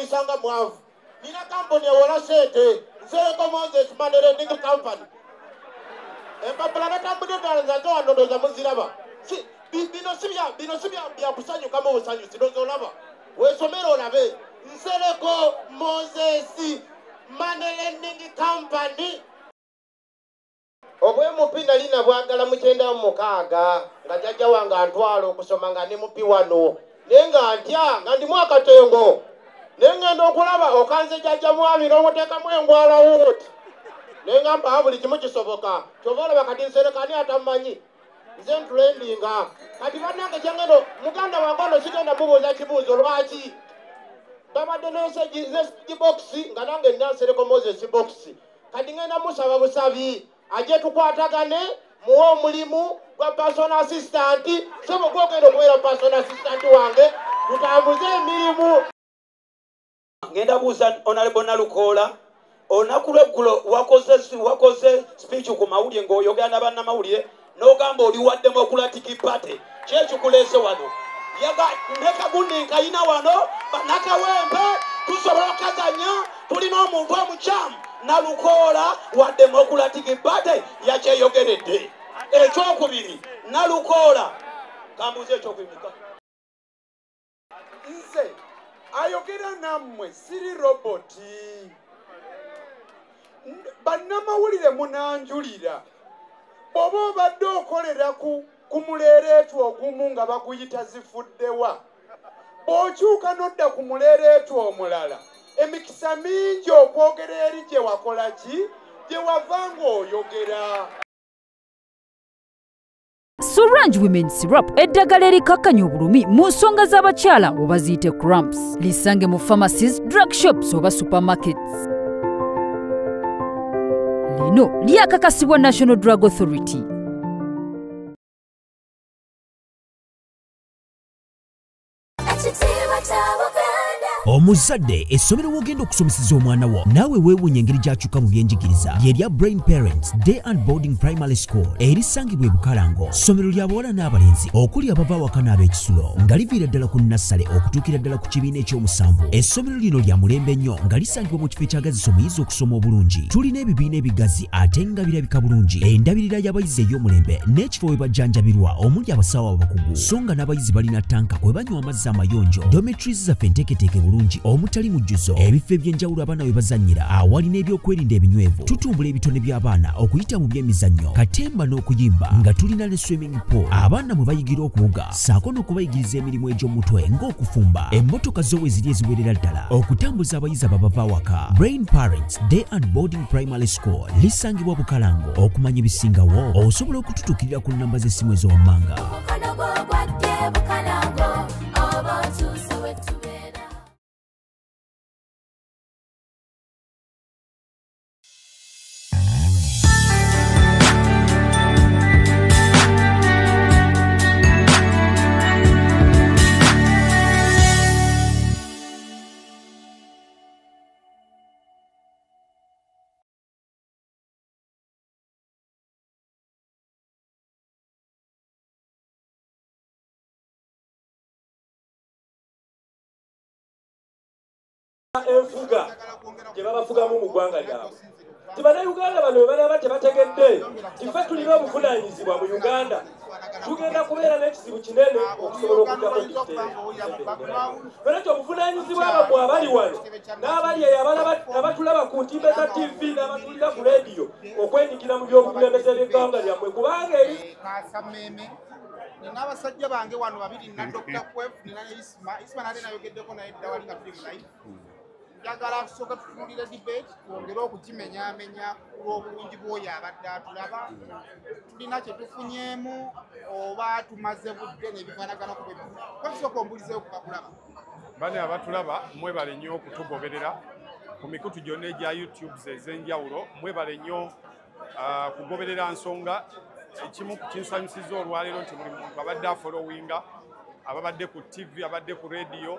muyisanga mwavu. Nina kampuni ewola sente, Nsereko Moses Money Lending Company. Empapula natambudde ddala zange wano ndowooza muziraba. Bino si bya kusanyukamu busanyusi, ndowooza olaba. Weesomera olabe. Nsereko Moses Money Lending Company. Obwemupi nali nabwagala mu 96 nga jjajja wange antwala okusoma nga ndi mupi wano. Naye nga ntya nga ndimu akatengo. Naye ngenda okulaba okanze jjajja mwami n'omuteekamu engwala wuuti. Naye ngamba buli kimu kisoboka. Ky'ova olaba kati Nsereko ani atammanyi. Nze ntulendinga. Kati bannange kyengendo muganda wange ono sigenda mubuuza kibuuzo lwaki. Babadde n'esegi nga nange nina Nsereko Moses box. Kati ngenda musaba busabi. Ajje tukwatagane muwe omulimu gwa personal assistant. Sebo gwogenda okubeera personal assistant wange tutambuze emirimu. Ngenda buuza Honorable Nalukoola, olunaku lw'eggulo wakoze speech ku mawulire ng'oyogera na bannamawulire n'ogamba oli wa Democratic Party. Ki ekikuleese wano? Ne Kagundi nkayina wano, bannakawempe tusobola okukazannya, tulina omuntu omukyamu. Nalukoola wa Democratic Party yakyeyogeredde. Ekyokubiri, Nalukoola kambuuze ekyokubiri. Nze ayogera nammwe siri roboti. Bannamawulire munanjulira. Bw'oba obadde okolera ku muleereetu ogumu nga bakuyita zifuddewa, bw'okyuka n'odda ku muleereetu omulala, emikisa mingi okwogera eri gye wakola ki, gye wava ng'oyogera. Sorange Women Syrup eddagala erikakkanya obulumi mu nsonga z'abakyala oba ziyite cramps. Lisange mu pharmacies, drug shops oba supermarkets. Lino lyakakasibwa National Drug Authority. Omuzadde essomero w'ogenda okusomeseza omwana wo naawe weewuunya engeri gy'akyuka mu byenjigiriza lye lya Brain Parents Day and Boarding Primary School erisangibwa e Bukalango. Ssomero lya bawala n'abalenzi okuli abava awaka n'ab'ekisulo nga liviira ddala ku nnassale okutuukira ddala ku kibiina eky'omusanvu. Essomero lino lya mulembe nnyo nga lisangibwa mu kifo ekyagazisa omuyizi okusoma obulungi. Tulina ebibiina ebigazi ate nga birabika bulungi, endabirira y'abayizi ey'omulembe n'ekifo we bajjanjabirwa omuli abasawo abakugu, so nga n'abayizi balina ttanka kwe banywa amazzi amayonjo. Dormitories zaffe enteeketeeke bulungi omutali mujjuzo, ebifo eby'enjawulo abaana we bazannyira awali n'ebyokwerinda ebinywevu. Tutumbula ebitone by'abaana okuyita mu by'emizannyo, katemba n'okuyimba nga tulina ne swimming pool abaana mwe bayigira okuwuga ssaako n'okubayigiriza emirimu egy'omutwe ng'okufumba. Emmotoka zo we ziri eziwerera ddala okutambuza abayizi ababava awaka. Brain Parents Day and Boarding Primary School lisangibwa Bukalango. Okumanya ebisingawo osobola okututuukirira ku nnamba z'essimu ezo wammanga. Enfuga gye babafugamu mu ggwanga lyabwe. Ti bannayuganda bano bwe banaaba tebategedde nti ffe tulina obuvunaanyizibwa mu Uganda, tugenda kubeera n'ekizibu kinene okusobola okuggyamu dictator. Obuvunaanyizibwa bammwe abali wano n'abali eyo abatulaba ku ntimbe za TV n'abatulira ku leediyo okwenyigira mu by'obukulembeze by'eggwanga lyammwe, kubanga eri nina abasajja bange wano babiri, nina Dr. Kwef, nina Isma. Isma nate nayogeddeko naye dda wali nga tuli mu live. Njagala tusooke tutunuulire debate twongere okugimenyaamenya olw'obulungi bw'oyo abadde atulaba. Tulina kye tufunyeemu oba tumaze budde n'ebifaanagana ku bwe. Kwef, sooka ombuulizeeyo ku bakulaba. Bane abatulaba mwebale nnyo okutugoberera ku mikutu gyonna egya YouTube ez'enjawulo. Mwebale nnyo kugoberera nsonga. Ekimu kinsanyusizza olwaleero nti buli muntu abadde afollowinga, ababadde ku TV, abadde ku radio,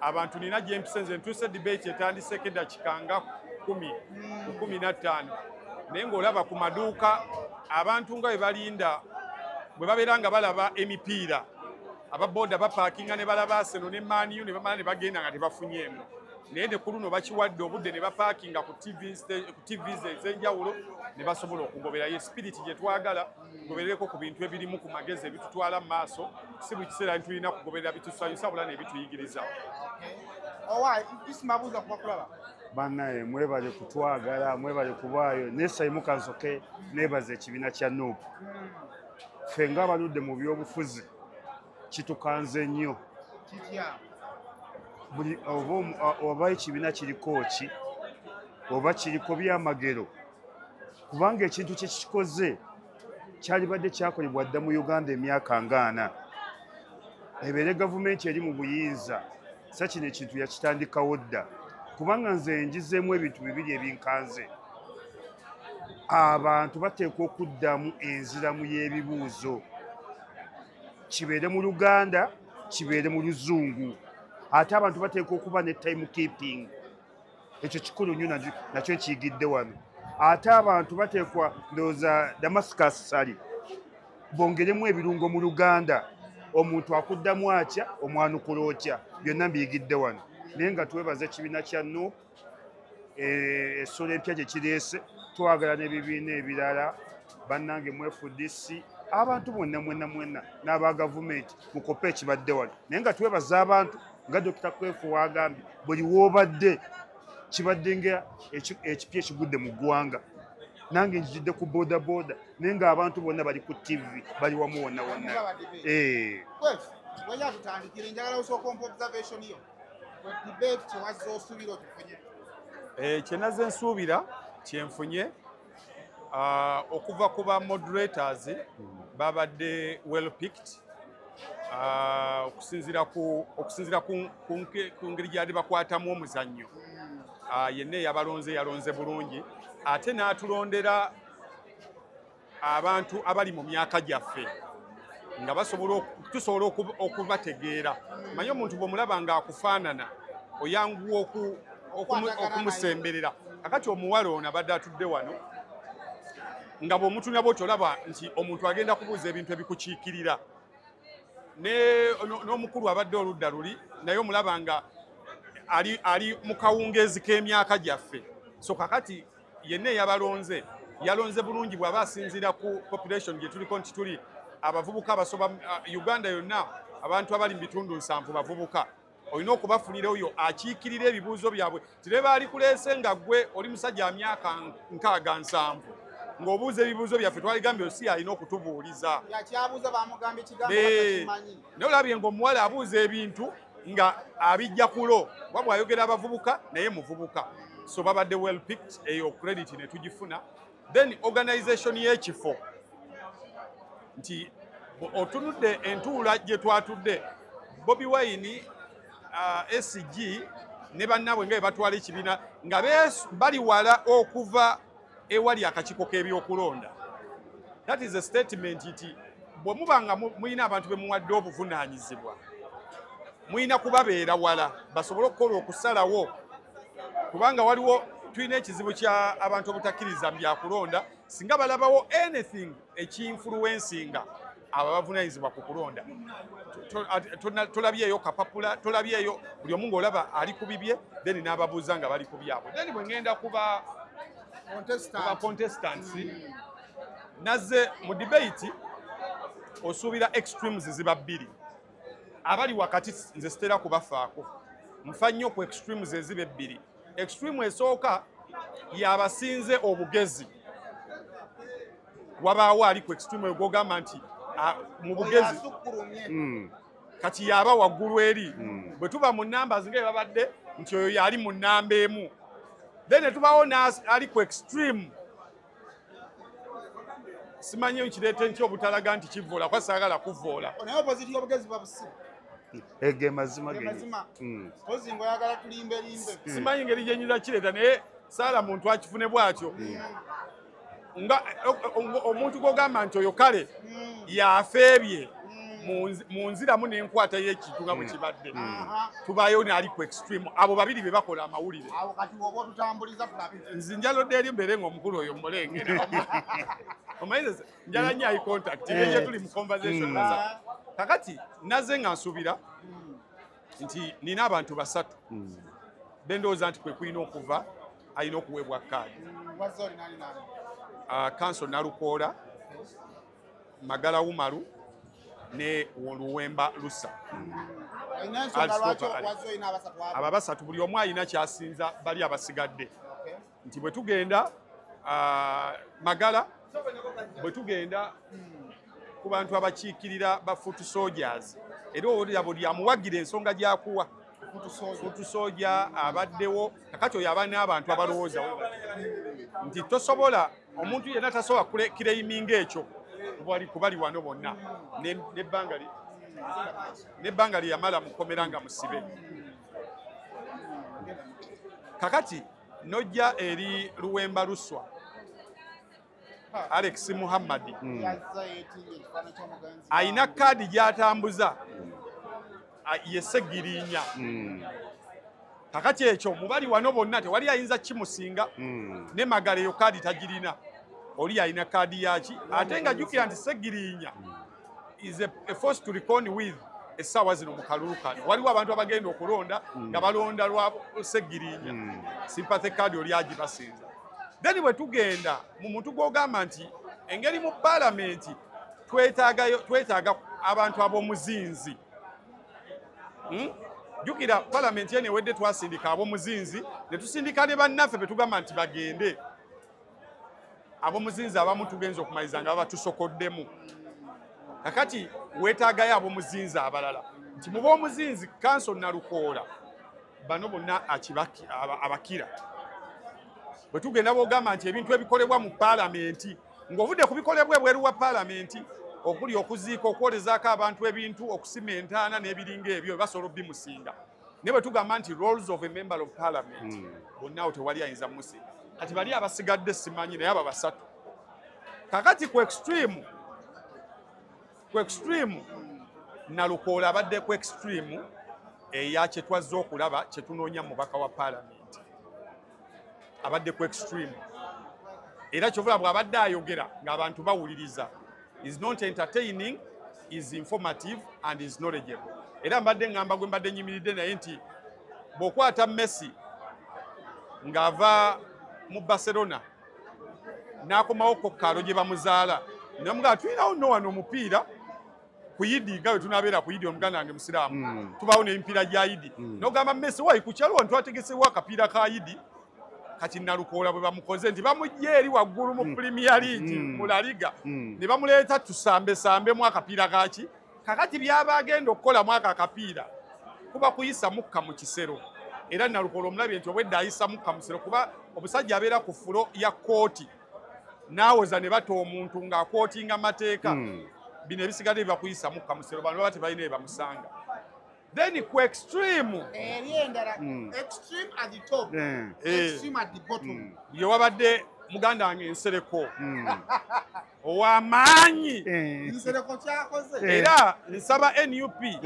abantu nina gye mpise. Nze ntuuse debate etandiseko eddakiika nga 10 ku 15, naye ng'olaba ku maduuka abantu nga bwe balinda bwe babeera nga balaba emipiira, ababoda bapaakinga ne balaba Arsenal ne Man U ne bamala ne bagenda nga tebafunyeemu. Naye ne ku luno bakiwadde obudde ne bapaakinga ku TVs ez'enjawulo ne basobola okugobera. Ye spirit gye twagala, tugoberereko ku bintu ebirimu ku magezi ebitutwala mu maaso. Si buli kiseera ntulina kugoberera bitusanyusa, wabula n'ebituyigiriza. Owa Isma, buuza kuba kulaba. Bannaye, mwebale kutwagala, mwebale kubaayo. Nesayimuka nsoke neebaza ekibiina kya NUP. Ffe ng'abaludde mu byobufuzi kitukanze nnyo. Kitya? Buli oba ekibiina kiriko ki, oba kiriko byamagero, kubanga ekintu kye kikoze kyalibadde kyakolebwa dda mu Uganda emyaka ngaana. Ebeere gavumenti eri mu buyinza, sa kino ekintu yakitandikawo dda. Kubanga nze njizeemu ebintu bibiri ebinkanze. Abantu bateekwa okuddamu enziramu y'ebibuuzo, kibeere mu Luganda, kibeere mu Luzungu. Ate abantu bateekwa okuba ne time keeping, ekyo kikulu nnyo, nakyo nkiyigidde wano. Ate abantu bateekwa, ndowooza Damascus Sali, bongeremu ebirungo mu Luganda. Omuntu akuddamu atya, omwanukula otya, byonna mbiyigidde wano. Naye nga twebaza ekibiina kya NUP essolo empya gye kireese. Twagala n'ebibiina ebirala, bannange mu FDC, abantu bonna mwenna mwenna n'aba gavumenti mukope ekibadde wano. Naye nga twebaza abantu nga Dr. Kwefu wagambye, buli woobadde kibadde nga ekipya ekigudde mu ggwanga. Nange njijidde ku boda boda, naye ng'abantu bonna bali ku TV, bali wamu wonna wonna. Kwefu, wenya tutandikire, njagala osooka ompa observation yo debate, kyewazza osuubira otufunye. Kye nazze nsuubira kyenfunye. Okuva ku ba moderators babadde well picked, okusinziira ku ngeri gyali bakwatamu omuzannyo. Yenna eyabalonze yalonze bulungi, ate n'atulondera abantu abali mu myaka gyaffe nga basobola tusobola okubategeera. Manyi omuntu bw'omulaba ng'akufaanana oyanguwa okumusemberera. Kakati omuwala ono abadde atudde wano, nga bw'omutunula bwotyo olaba nti omuntu agenda kubuuza ebintu ebikukiikirira. N'omukulu abadde oludda luli naye omulaba nga ali mu kawungeezi k'emyaka gyaffe. So kakati yenna eyabalonze yalonze bulungi bw'aba asinziira ku population gye tuliko, nti tuli abavubuka abasoba Uganda yonna, abantu abali mu bitundu 70 bavubuka. Olina okubafunira oyo akiikirira ebibuuzo byabwe. Tireba ali kuleese nga ggwe oli musajja myaka 67 ng'obuuza ebibuuzo byaffe, twaligambye osi alina okutubuuliza. Yakyabuuza, bamugambye ekigambo batakimanyi. Naye olabye ng'omuwala abuuza ebintu nga abijja kulo wabwe ayogera abavubuka, naye muvubuka. So babadde well picked, eyo credit ne tugifuna. Then organization y'ekifo, nti otunudde entuula gye twatudde, Bobi Wine, SG ne bannaabwe nga bwe batwala ekibiina nga bali wala okuva ewali akakiiko k'ebyokulonda. That is a statement nti bwe muba nga mulina abantu be muwadde obuvunaanyizibwa, mulina kubabeera wala basobole okukola okusalawo, kubanga waliwo tulina ekizibu kya abantu obutakkiriza mu byakulonda. Singa balabawo anything ekinfluencinga abo abavunaanyizibwa ku kulonda, tolabyeyo kapapula, tolabyeyo buli omu ng'olaba ali ku bibye, then n'ababuuza nga bali ku byabwe. Then bwe ŋŋenda kuba Contestant. Contestants, nazze mu debate osuubira extremes ziba bbiri. Abali wakati nze sitera kubafaako, nfa nnyo ku extremes eziba ebbiri. Extreme esooka yabasinze obugezi. Wabaawo ali ku extreme egwogamba nti mu bugezi Asukkulumye. Kati yaba waggulu eri. Bwe tuba mu numbers nga babadde nti oyo yali mu namba emu, then ne tubawo ali ku extreme, simanyi nkireete nti obutalaga nti kivoola kwa saagala kuvoola. Naye opposite y'obugezi bwa busiru. Ege mazima Ge genye. mazima. Mpozi ng'oyagala tulimbe limbe. Simanyi ngeri gyenyinza kireeta, naye saala muntu akifune bw'atyo nga omuntu gw'ogamba nti oyo kale yafeebye mu nziramu n'enkwata y'ekintu nga bwe kibadde. Tubaayo n'ali ku extreme, abo babiri be bakola amawulire. Awo kati woba otutambuliza tulabe. Nze njalodde eri mbeere ng'omukulu oyo mulengera. Omanyi nze njala nnyo eye contact engeri tuli mu conversation. Kakati naze nga nsuubira nti nina abantu basatu. Bendowooza nti kwe kulina okuva alina okuweebwa kaadi. Kanso Nalukoola, Magala Umaru ne Luwemba Lusa. Abo abasatu buli omu alina kyasinza bali abasigadde. Nti bwe tugenda Magala, bwe tugenda ku bantu abakiikirira ba foot soldiers, era olya buli amuwagira ensonga gy'akuwa. Foot soldier abaddewo kakati oyo aba n'abantu abalowooza nti tosobola, omuntu yenna tasobola kukireyiminga ekyo kubali wano bonna n'ebbanga lye yamala mu kkomera nga musibe. Kakati n'ojja eri Luwemba Luswa, Alex Muhammad ayina kaadi gy'atambuza ye Ssegirinya. Kakati ekyo mubali wano bonna tewali ayinza kimusinga, ne Magala eyo kaadi tagirina, oli alina kaadi yaki. Ate nga jjukira nti Ssegirinya is a force to reckon with essaawa zino mu kalulu kano. Waliwo abantu abagenda okulonda nga balonda lwa Ssegirinya, sympathy card oli agibasinza. Then bwe tugenda mu muntu gw'ogamba nti engeri mu paalamenti twetaaga abantu ab'omuzinzi. Jjukira paalamenti eno ewedde twasindika ab'omuzinzi ne tusindika ne bannaffe be tugamba nti bagende. Ab'omuzinzi abamu tugenza okumaliza nga baba tusokoddemu. Kakati weetaagayo ab'omuzinzi abalala nti mu b'omuzinzi Kanso Nalukoola bano bonna abakira. Bwe tugenda bw'ogamba nti ebintu ebikolebwa mu paalamenti, ng'ovudde ku bikolebwa ebweru wa paalamenti okuli okuziika, okwolezaako abantu ebintu, okusima entaana n'ebiringa ebyo, basobola obbimusinga. Naye bwe tugamba nti roles of a member of parliament, bonna awo tewali ayinza musinga. Kati bali abasigadde simanyi, naye abo basatu. Kakati ku extreme Nalukoola abadde ku extreme eya kye twazze okulaba, kye tunoonya mu mubaka wa paalamenti. Abadde ku extreme, era kyovula bw'abadde ayogera ng'abantu bawuliriza. Is not entertaining, is informative and is knowledgeable. Era mbadde ngamba gwe mbadde nyimiridde naye nti bw'okwata Messi ng'ava mu Barcelona n'akomawo ku kaalo gye bamuzaala, namugaa tulinawo nno wano omupiira ku Yidi, nga bwe tunaabeera ku Yidi, omuganda wange musiraamu, tubaawo n'emipiira gya Yidi, n'ogamba Messi wayi ku kyalo wano twategesewo akapiira ka Yidi. Kati Nalukoola bwe bamukoze nti bamugye eri waggulu mu Premier League, mu La Liga, ne bamuleeta tusambesambemu akapiira kaki. Kakati byaba agenda okukolamu ako akapiira kuba kuyisa mukka mu kisero. Era Nalukoola omulabye nti obwedda ayisa mukka mu kisero, kuba omusajja abeera ku floor ya kooti n'awoza ne bata omuntu ng'akootinga mateeka. Bino ebisigadde bibakuyisa mukka mu kisero, bano baba tebalina bye bamusanga. Then ku extreme eri endala, extreme at the top, extreme at the bottom, ye wabadde muganda wange Nsereko ow'amaanyi. Nsereko kyakoze. Era nsaba NUP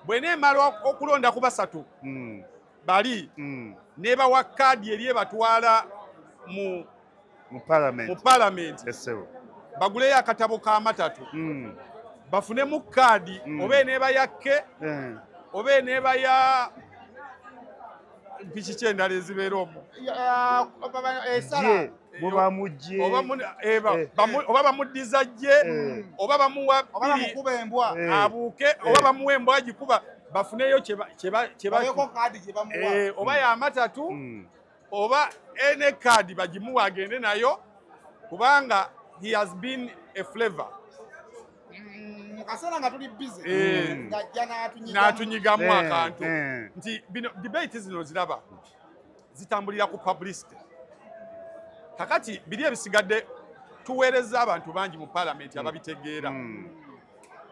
bweneemala okulonda ku basatu bali, nebawa kaadi eri ebatwala mu mu parliament, mu parliament, Esebo. baguleyo akatabo k'amatatu, bafunemu kaadi, oba eneeba ya ke oba eneeba ya mpiki ki endala ezibeera omwo. Esala. Mubamugye. Oba oba bamuddiza gye, oba bamuwa oba bbiri bamukuba embwa. Abuuke, oba bamuwa embwa agikuba, bafuneyo kyeba babeeko kaadi gye bamuwa. Oba yamatatu oba ene kaadi bagimuwa agende nayo, kubanga he has been a flavor. Mu kaseera nga tuli busy ng'ajja n'atunyigamu. N'atunyigamu akantu nti bino debate zino ziraba zitambulira ku publicity. Kakati biri ebisigadde tuweereza abantu bangi mu parliament ababitegeera.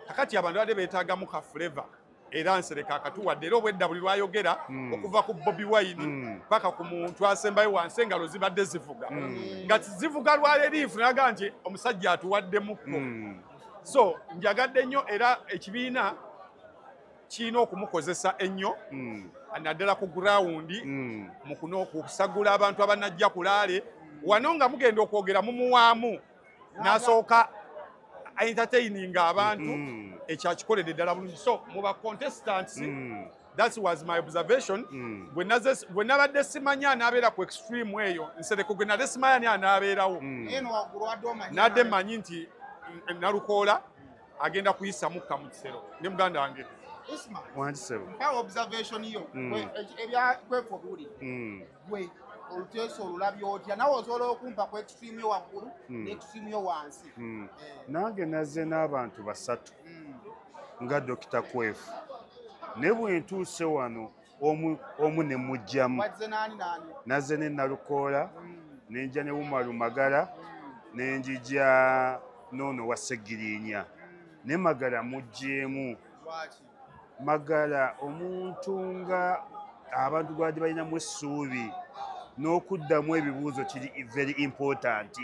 Kakati abantu badde beetaagamu ka flavor, era Nsereko akatuwadde. Era obwedda buli lwayogera, okuva ku Bobi Wine paka ku muntu asembayo wansi, engalo zibadde zivuga nga zivuga lwa relief, naga nti omusajja atuwaddemukko. So njagadde nnyo, era ekibiina kirina okumukozesa ennyo, naddala ku ground mu kuno okusagula abantu abanajja ku rally wano. Nga mugenda okwogera mumuwaamu n'asooka entertaining abantu. Ekyo akikoledde ddala bulungi. So mu ba contestants That was my observation. Bwe nabadde simanya anaabeera ku extreme eyo, Nsereko gwe nabadde simanya ani anaabeerawo. Nadde mmanyi nti Nalukoola agenda kuyisa mukka mu kisero ne muganda wange. Isma, mpa observation yo ebya Kwefu obiwulidde, gwe oluteeso olulabye otya? Nawe osobola okumpa ku extreme yo waggulu ne extreme yo wansi. Nange nazze n'abantu basatu nga Dr. Kwefu, ne bwe ntuuse wano omu ne mujjamu. Nazze ne Nalukoola, ne nja ne Umaru Magala, ne njija n'ono wa Ssegirinya. Ne Magala muggyemu. Magala omuntu nga abantu gwadi balinamu essuubi n'okuddamu ebibuuzo kiri very important.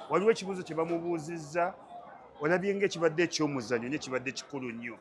Waliwo ekibuuzo kye bamubuuzizza, olabye ng'ekibadde eky'omuzannyo naye kibadde kikulu nnyo.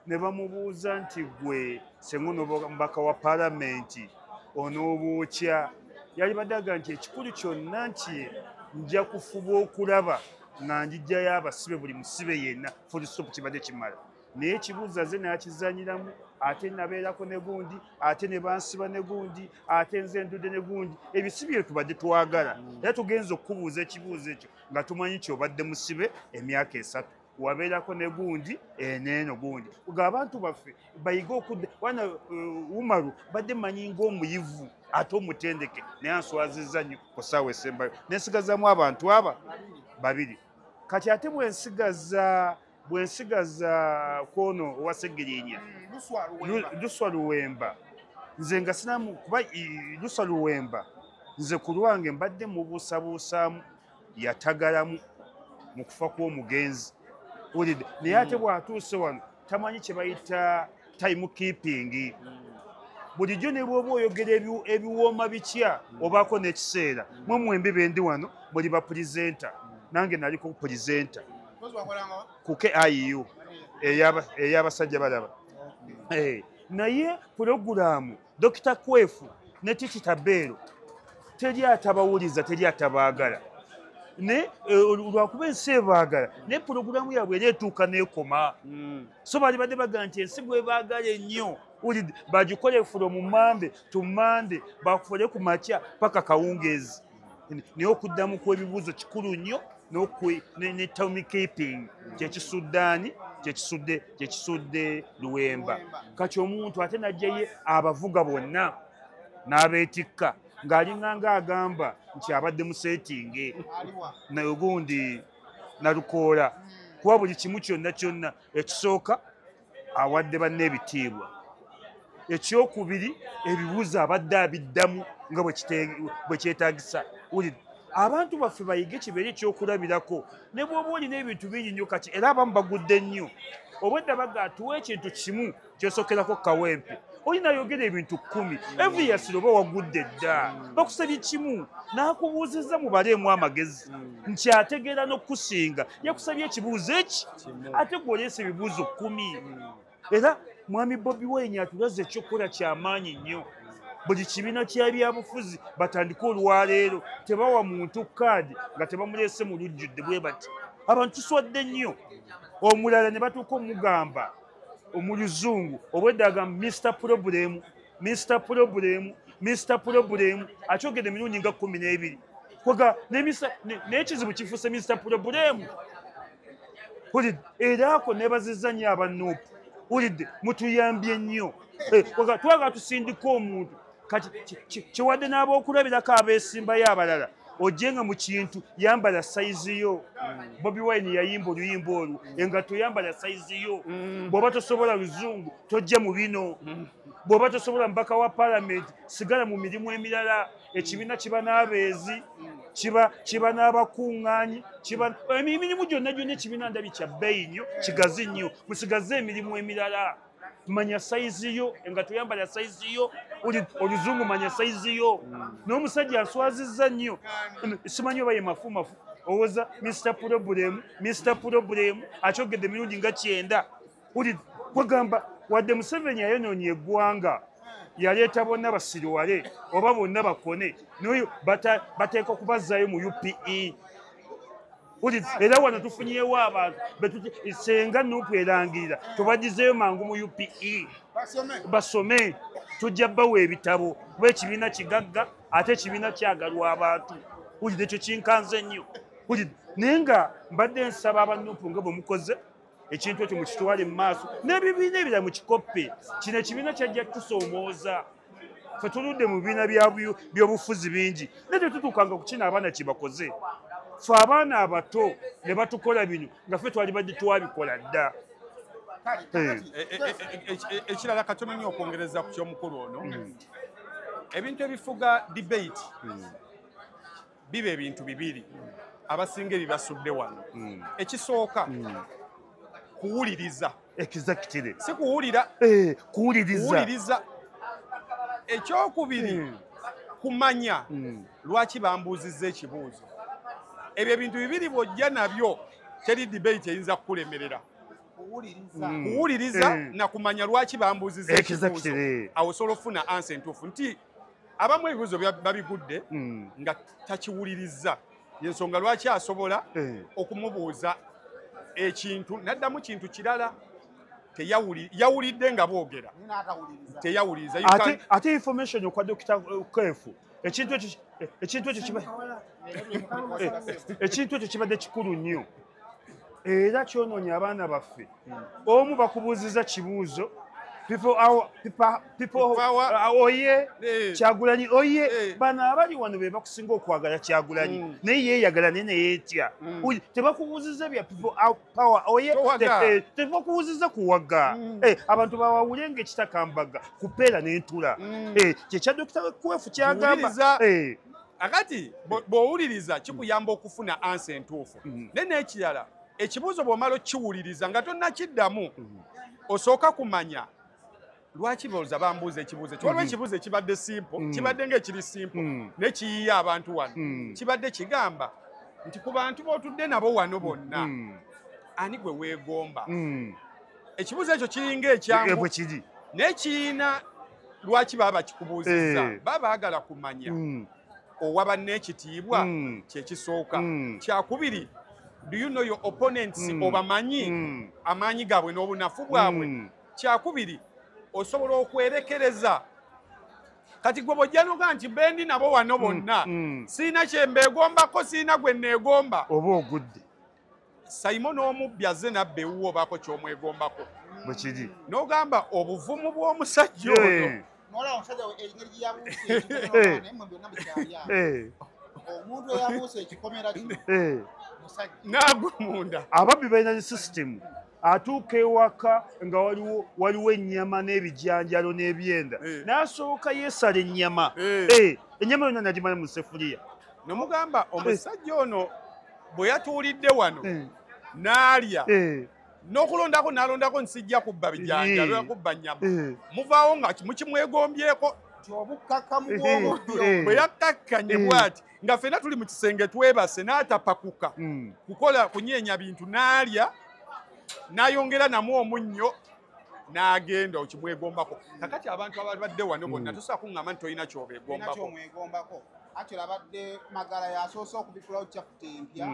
Ne bamubuuza nti gwe senga omubaka wa paalamenti onooba otya? Yalibadde agamba nti ekikulu kyonna nti nja kufuba okulaba nga njijjayo abasibe, buli musibe yenna, full stop, kibadde kimala. Naye ekibuuzo aze n'akizannyiramu, ate nabeerako ne gundi, ate ne bansiba ne gundi, ate nze ndudde ne gundi. Ebisibe bye tubadde twagala, era tugenza okukubuuza ekibuuzo ekyo nga tumanyi nti obadde musibe emyaka 3, wabeerako ne gundi eneeno gundi. Nga abantu baffe bayige okudda wana. Umaru badde mmanyi ng'omuyivu ate omutendeke, naye answazizza nnyo ku ssaawa esembayo. Nensigazaamu abantu aba babiri. Kati ate bwe nsigaza kwono owa Ssegirinya, Luswa Luwemba, nze nga sinamu kuba Luswa Luwemba nze ku lwange mbadde mubuusabuusaamu, yatagalamu mu kufa kw'omugenzi, owulidde? Naye ate bw'atuuse wano tamanyi kye bayita time keeping. Bulijjo ne bw'oba oyogera ebiwooma bitya, obaako n'ekiseera. Mwe mwembi bendi wano muli bapresenter, nange naliko presenter ku KIU ey'abasajja balaba. Naye pulogulaamu Dr. Kwefu ne Titi Tabeero teri atabawuliza, teri atabaagala, ne lwakuba ensi ebaagala, naye pulogulaamu yaabwe era etuuka n'ekoma. So baali badde bagamba nti ensi bwebaagala ennyo, owulidde, bagikole from Monday to Monday, bakole ku makya paka kawungeezi. Naye okuddamu kw'ebibuuzo kikulu nnyo ne time keeping kyekisuddaani kyekisudde Luwemba. Kati omuntu ate najjaye abavuga bonna n'abeetikka ng'alinga ng'agamba nti abadde mu setting naye gundi Nalukoola, kuba buli kimu kyonna kyonna ekisooka awadde banne ebitiibwa, ekyokubiri ebibuuzo abadde abiddamu nga bwe kyetaagisa. Wulira, abantu baffe bayige kibeere ekyokulabirako, ne bw'oba olina ebintu bingi nnyo. Kati era abamu bagudde nnyo, obwedda baga atuwa ekintu kimu kyosokerako Kawempe, olina ayogera ebintu 10 obviously oba wagudde dda. Bakusabye kimu n'akubuuzizza, mubaleemu amagezi nti ategeera n'okusinga. Yakusabye ekibuuzo eki, ate gwe oleese ebibuuzo 10. Era mwami Bobi Wine atulaze ekyokukola kyamaanyi nnyo. Buli kibiina kya byabufuzi batandike olwaleero, tebawa muntu kaadi nga tebamuleese mu lujjudde. Bwe bati abantu tuswadde nnyo. Omulala ne batuuka omugamba mu luzungu, obwedda agamba Mr Problem, Mr Problem, Mr Problem, akyogedde emirundi nga 12. Kwega n'ekizibu kifuuse Mr Problem. Owulidde? Era ako neebazizza nnyo aba NUP, owulidde, mutuyambye nnyo. Kwega twagala tusindika omuntu kati kiwadde n'ab'okulabirako abeesimbayo abalala. Ojje nga mu kintu yambala sayizi yo. Bobi Wine yayimba oluyimba olwo, engatto yambala sayizi yo. Bw'oba tosobola luzungu tojja mu bino, bw'oba tosobola mubaka wa paalamenti sigala mu mirimu emirala. Ekibiina kiba n'abeezi, kiba n'abakuŋŋaanyi, kiba emirimu gyonna gyonna. Ekibiina ndabi kya bbeeyi nnyo, kigazi nnyo, musigaze emirimu emirala. Manya sayizi yo, engatto yambala sayizi yo, oluzungu manya sayizi yo. N'omusajja aswazizza nnyo, simanyi oba ye mafumafu owoza Mr Problem, Mr Problem, akyogedde emirundi nga 90. Uli kwagamba wadde Museveni yayonoonye eggwanga, yaleeta bonna basiriwale oba bonna bakone, naye bateeka kubazzaayo mu UPE. Era wano tufunyeewo abantu senga NUP erangirira tubaddizeeyo mangu mu UPE basome, tujja bawa ebitabo kuba ekibiina kigagga ate ekibiina kyagalwa abantu. Wulidde, ekyo kinkanze nnyo. Naye nga mbadde nsaba aba NUP nga bwe mukoze ekintu ekyo mukitwale mu maaso n'ebibiina ebirala mukikoppe. Kino ekibiina kyajja tusoomooza. Ffe tuludde mu bibiina by'obufuzi bingi naye tetutuukanga ku kino abaana kye bakoze. Ffe abaana abato ne batukola bino nga ffe twalibadde twabikola dda. Ekirala katono nnyo okwongereza ku ky'omukulu ono, ebintu ebifuga debate biba ebintu bibiri abasinga ebibasudde wano. Ekisooka kuwuliriza. Exactly. Si kuwulira, kuwuliriza. Ekyokubiri kumanya lwaki bambuuzizza ekibuuzo. Ebyo ebintu bibiri bw'ojja nabyo teri debate eyinza kukulemerera. Kuwuliriza na kumanya lwaki bambuuzizza ekibuuzo. Awo osobola okufuna answer entuufu nti abamu ebibuuzo babigudde nga takiwulirizza. Y'ensonga lwaki asobola okumubuuza ekintu n'addamu kintu kirala. Yawulidde nga boogera, teyawuliriza. Ate information okwa Dr. Kwefu, ekintu ekyo kibadde kikulu nnyo era kyonoonya abaana baffe. Omu bakubuuziza kibuuzo, people oye Kyagulanyi oye, bano abali wano be bakusinga okwagala Kyagulanyi naye yeeyagala naye neyeetya. Tebakubuuziza bya people power oye, tebakubuuziza kuwaga. Abantu bawawule ng'ekitakambaga kupeera n'entula. Kyekya Dr. Kwefu kyagamba. Akati bw'owuliriza kikuyamba okufuna ansa entuufu. Naye n'ekirala, ekibuuzo bw'omala okiwuliriza nga tonnakiddamu, osooka kumanya lwaki bolza bambuuza ekibuuzo ekyo. Waliwo ekibuuzo ekibadde simple, kibadde ng'ekiri simple naye kiyiye abantu wano. Kibadde kigamba nti ku bantu b'otudde nabo wano bonna ani gwe weegomba? Ekibuuzo ekyo kiringa ekyangu naye kiyina lwaki baba bakikubuuzizza. Baba baagala kumanya owa banne ekitiibwa kyekisooka. Kyakubiri, do you know your opponents? Obamanyi amaanyi gaabwe n'obunafu bwabwe? Kyakubiri, osobola okwerekereza. Kati gwe bw'ojja n'ogamba nti bendi nabo wano bonna sirina kye mbeegombako, sirina gwe neegomba, oba ogudde. Simon omubbi azze nabba ewuwo obaako ky'omwegombako. Bwe kiri. N'ogamba obuvumu bw'omusajja ono. Omuntu eyabuuse ekikomera kino musajja n'agwa munda. Ababbi balina system. Atuuka ewaka nga waliwo ennyama n'ebijanjalo n'ebyenda, n'asooka yeesala ennyama. Ennyama yonna nagimala mu sefuliya. Nomugamba omusajja ono bwe yatuulidde wano n'alya n'okulondako n'alondako nsijja kubba bijanjalo, kubba nnyama, muvaawo nga mukimwegombyeko. Bwe yakkakkanye bw'ati nga ffenna tuli mu kisenge twebase, n'atapakuka kukola kunyeenya bintu, n'alya n'ayongera namu omunnyo n'agenda okimwegombako. Kakati abantu ababadde wano bonna tosobola kuŋŋamba nti tolina ky'obeegombako. Actually abadde Magala yasoose okubikulawo chapter empya.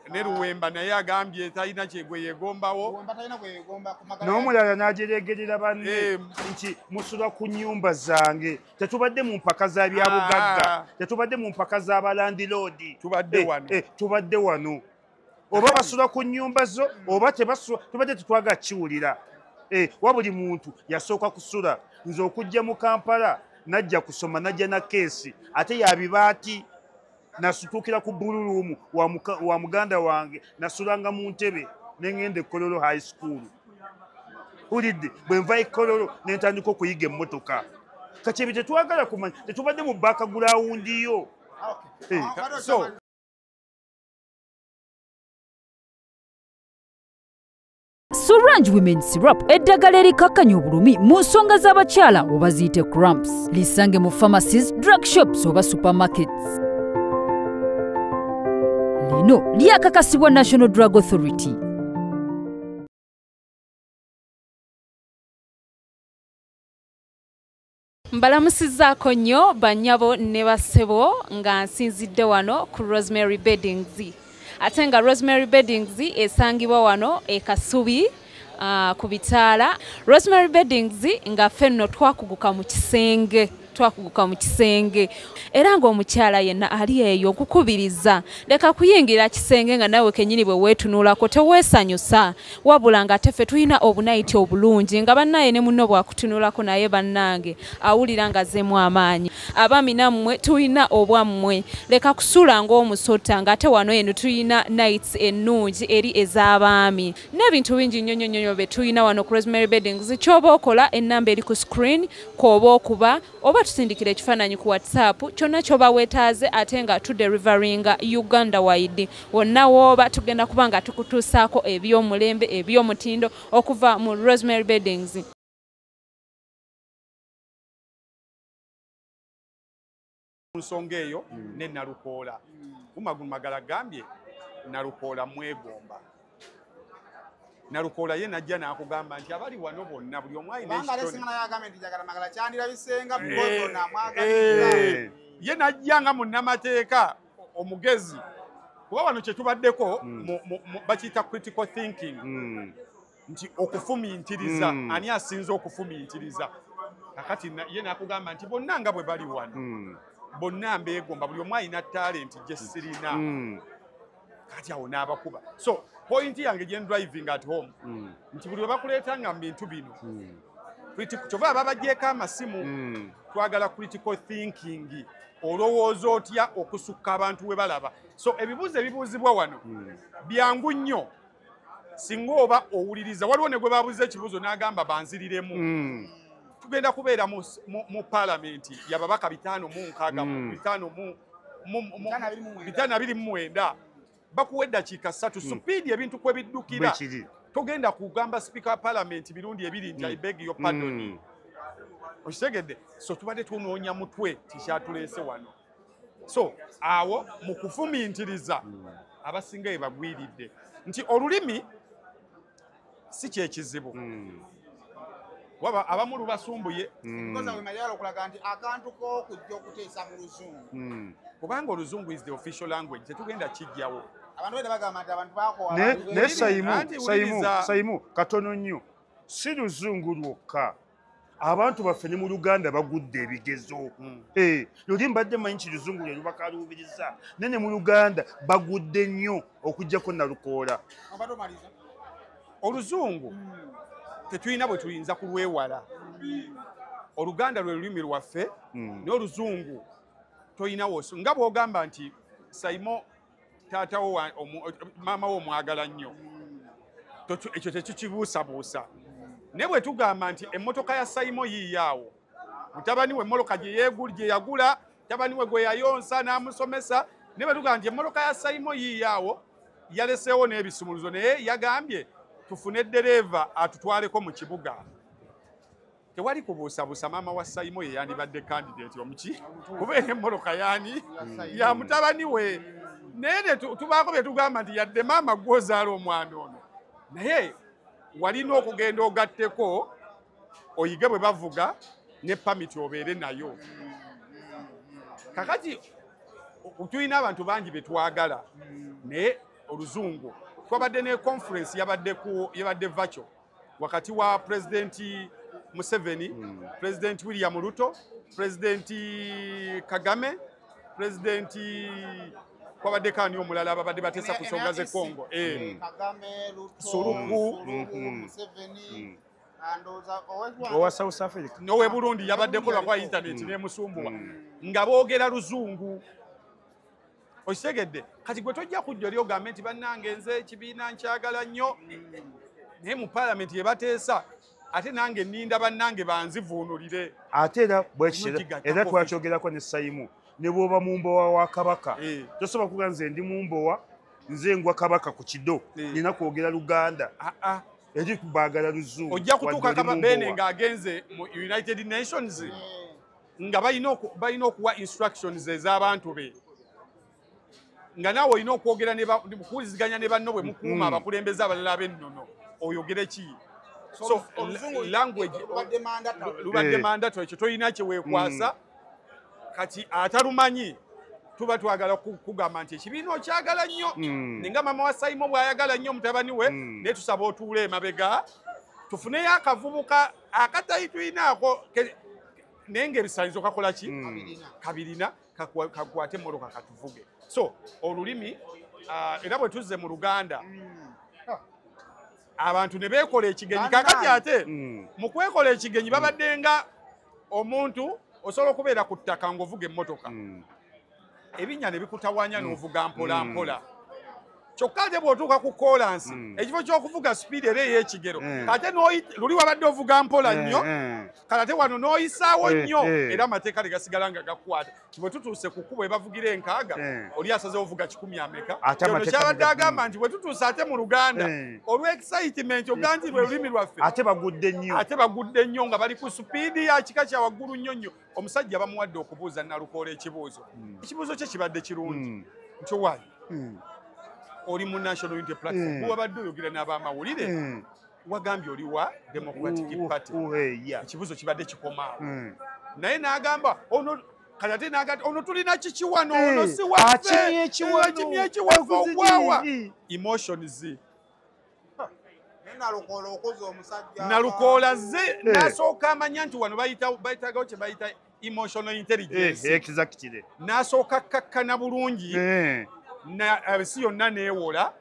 Ne Luwemba naye agambye talina kyegwe yeegombawo. N'omulala n'ajereegerera banne nti musula ku nnyumba zange, tetubadde mu mpaka za byabugagga, tetubadde mu mpaka z'abalandiroodi, tubadde wano. Tubadde wano. Oba basula ku nnyumba zo oba tebasula, tubadde tetwagala kiwulira. Wa buli muntu yasooka kusula. Nze okujja mu Kampala najja kusoma, najja na keesi ate yabibaati, nasutukira ku bululumu wa muganda wange, nasulanga mu ntebe ne ŋŋenda e Kololo High School. Hulidde bwe nva e Kololo ne ntandika okuyiga emmotoka. Kati ebyo tetwagala kumanya, tetubadde mu background yo. So Sorange Women Syrup eddagala erikakkanya obulumi mu nsonga z'abakyala oba ziyite cramps. Lisange mu pharmacies, drug shops oba supermarkets. Lino lyakakasibwa National Drug Authority. Mbalamusizzaako nnyo bannyabo ne bassebo nga nsinzidde wano ku Rosemary Beddings. Ate nga Rosemary Beddings esangibwa wano e Kasubi ku bitaala. Rosemary Beddings nga ffe twakuguka mu kisenge. Twakuguka mu kisenge era ng'omukyala yenna ali eyo okukubiriza leka kuyingira kisenge nga nawe kennyini bwe weetunulako teweesanyusa, wabula nga ate ffe tulina obunayiti obulungi nga bannaye ne munno bwakutunulako naye bannange awulira nga azzeemu amaanyi. Abaami nammwe tulina obwammwe, leka kusula ng'omusota ng'ate wano eno tulina nights ennungi eri ez'abaami n'ebintu bingi nnyo nnyo nnyo bye tulina wano ku Rosemary Beddings. Ky'oba okola ennamba eri ku screen kw'oba okuba oba tusindikira ekifaananyi ku WhatsApp kyonna ky'oba weetaaze, ate nga tudeliveringa Uganda wide. Wonna wooba tugenda kuba nga tukutuusaako eby'omulembe eby'omutindo okuva mu Rosemary Beddings. Nsonga eyo ne Nalukoola Umar agambye Nalukoola mwegomba. Nalukoola ye najja n'akugamba nti abali wano bonna buli omu alina ekitone. Ye najja nga munnamateeka omugezi, kuba wano kye tubaddeko bakiyita critical thinking, nti okufumiitiriza, ani asinze okufumiitiriza. Kakati ye n'akugamba nti bonna nga bwe bali wano bonna mbeegomba, buli omu alina talenti gye sirina. Kati awo n'abakuba. So point yange gye driving at home nti buli we bakuleeta nga mu bintu bino kyova babagyeko amasimu, twagala critical thinking, olowooza otya okusukka abantu we balaba. So ebibuuzo ebibuuzibwa wano byangu nnyo singa oba owuliriza. Waliwo ne gwe babuuza ekibuuzo n'agamba banziriremu. Tugenda kubeera mu paalamenti yababaka 506 529, bakuwa eddakiika 3 supiidi ebintu kwe biddukira. Togenda kugamba sipiika wa paalamenti mirundi ebiri nti I beg your pardon. Okitegedde? So tubadde tunoonya mutwe tikyatuleese wano. So awo mu kufumiitiriza abasinga bye bagwiridde nti olulimi si kyekizibu, waba abamu lubasumbuye kubanga oluzungu is the official language, tetugenda kijjawo. Ne Saimu katono nnyo, si luzungu lwokka, abantu baffe ne mu Luganda bagudde ebigezo. Luli mbadde mmanyi nti luzungu lwe lubakaluubiriza, naye ne mu Luganda bagudde nnyo okuggyako Nalukoola. Oluzungu tetulina bwe tuyinza kulwewala. Oluganda lwe lulimi lwaffe, naye oluzungu tolinawo. Nga bw'ogamba nti Saimo taatawo maama wo omwagala nnyo, ekyo tetukibuusabuusa. Naye bwe tugamba nti emmotoka ya Saimo yiiyo awo, mutabani we emmotoka gye yagula, mutabani we gwe yayonsa n'amusomesa, naye bwe tugamba nti emmotoka ya Saimo yiiyo awo yaleseewo n'ebisumuluzo, naye yagambye tufune ddereeva atutwaleko mu kibuga, tewali kubuusabuusa maama wa Saimo ye yandibadde candidate omuki, kubeera emmotoka yaani ya mutabani we. Naye tubaako bye tugamba nti yadde maama gw'ozaala omwana ono, naye walina okugenda ogatteko oyige bwe bavuga ne pamiti obeere nayo. Kakati tulina abantu bangi be twagala, naye oluzungu twabadde ne conference yabadde virtual wakati wa President Museveni, President William Ruto, President Kagame, President kwabadde kani omulala ababadde bateesa ku nsonga z'e Congo, Kagame, Ruto, Suluhu, Museveni, owa South Africa n'owe Burundi yabaddeko lwa internet n'emusumbuwa nga boogera luzungu. Okitegedde? Kati gwe tojja kujja oli ogambe nti bannange nze ekibiina nkyagala nnyo, naye mu paalamenti ye bateesa ate nange nninda bannange banzivuunulire. Ate era bwekitera era twakyogerako ne Saimu, ne bw'oba mumbowa wa kabaka tosobola kuga nze ndi mumbowa nze ngwa kabaka ku kido, nina kwogera Luganda eri kubaagala luzungu. Ojja kutuuka kaba Beene ng'agenze mu United Nations nga balina okuwa instructions ez'abantu be, nga naawe olina okwogera kuwuliziganya ne banno bwe mukuuma abakulembeze abalala ab'ennono oyogere ki. So language lubadde mandatory, ekyo tolina kye weekwasa. Kati atalumanyi Tuba twagala kugamba nti ekibiina okyagala nnyo, ninga mama wa Saimo bw'ayagala nnyo mutabani we, naye tusaba otuule emabega tufuneyo akavubuka akatali tulinaako naye ng'ebisaanyizo kakola ki? Kabirina, kakwate emmotoka katuvuge. So olulimi era bwe tuzze mu Luganda abantu ne beekola ekigenyi. Kaakati ate mu kwekola ekigenyi babadde nga omuntu osobola okubeera ku ttaka ng'ovuga emmotoka, ebinnya ne bikutawaanya n'ovuga mpola mpola. Kyokka ate bw'otuuka ku koolansi, ekifo ky'okuvuga sipiidi era ey'ekigero, ate luli wabadde ovuga mpola nnyo, kale ate wano n'oyisaawo nnyo, era amateeka ne gasigala nga gakukwata. Bwe tutuuse ku kkubo ebavugira 60, oli asazeewo ovuga 100 ameka. Kino kyabadde agamba nti bwe tutuuse ate mu Luganda, olw'excitement oga nti lwe lulimi lwaffe, ate bagudde nnyo, ate bagudde nnyo nga bali ku sipiidi ya kika kya waggulu nnyo nnyo. Omusajja bamuwadde okubuuza Nalukoola ekibuuzo. Ekibuuzo kye kibadde kirungi nti owaayi oli mu National Unity Platform, wabadde oyogera n'abamawulire, wagambye oli wa Democratic Party. Ekibuuzo kibadde kikomaawo, naye n'agamba ono kati ate n'agamba ono tulina kiki wano, ono si waffe, akimye ekiwaffe ogwawa emotions. Nalukoola ze n'asooka amanya nti wano bayitagawo kye bayita emotional intelligence. Exactly. N'asooka kakkana bulungi, si yonna neewola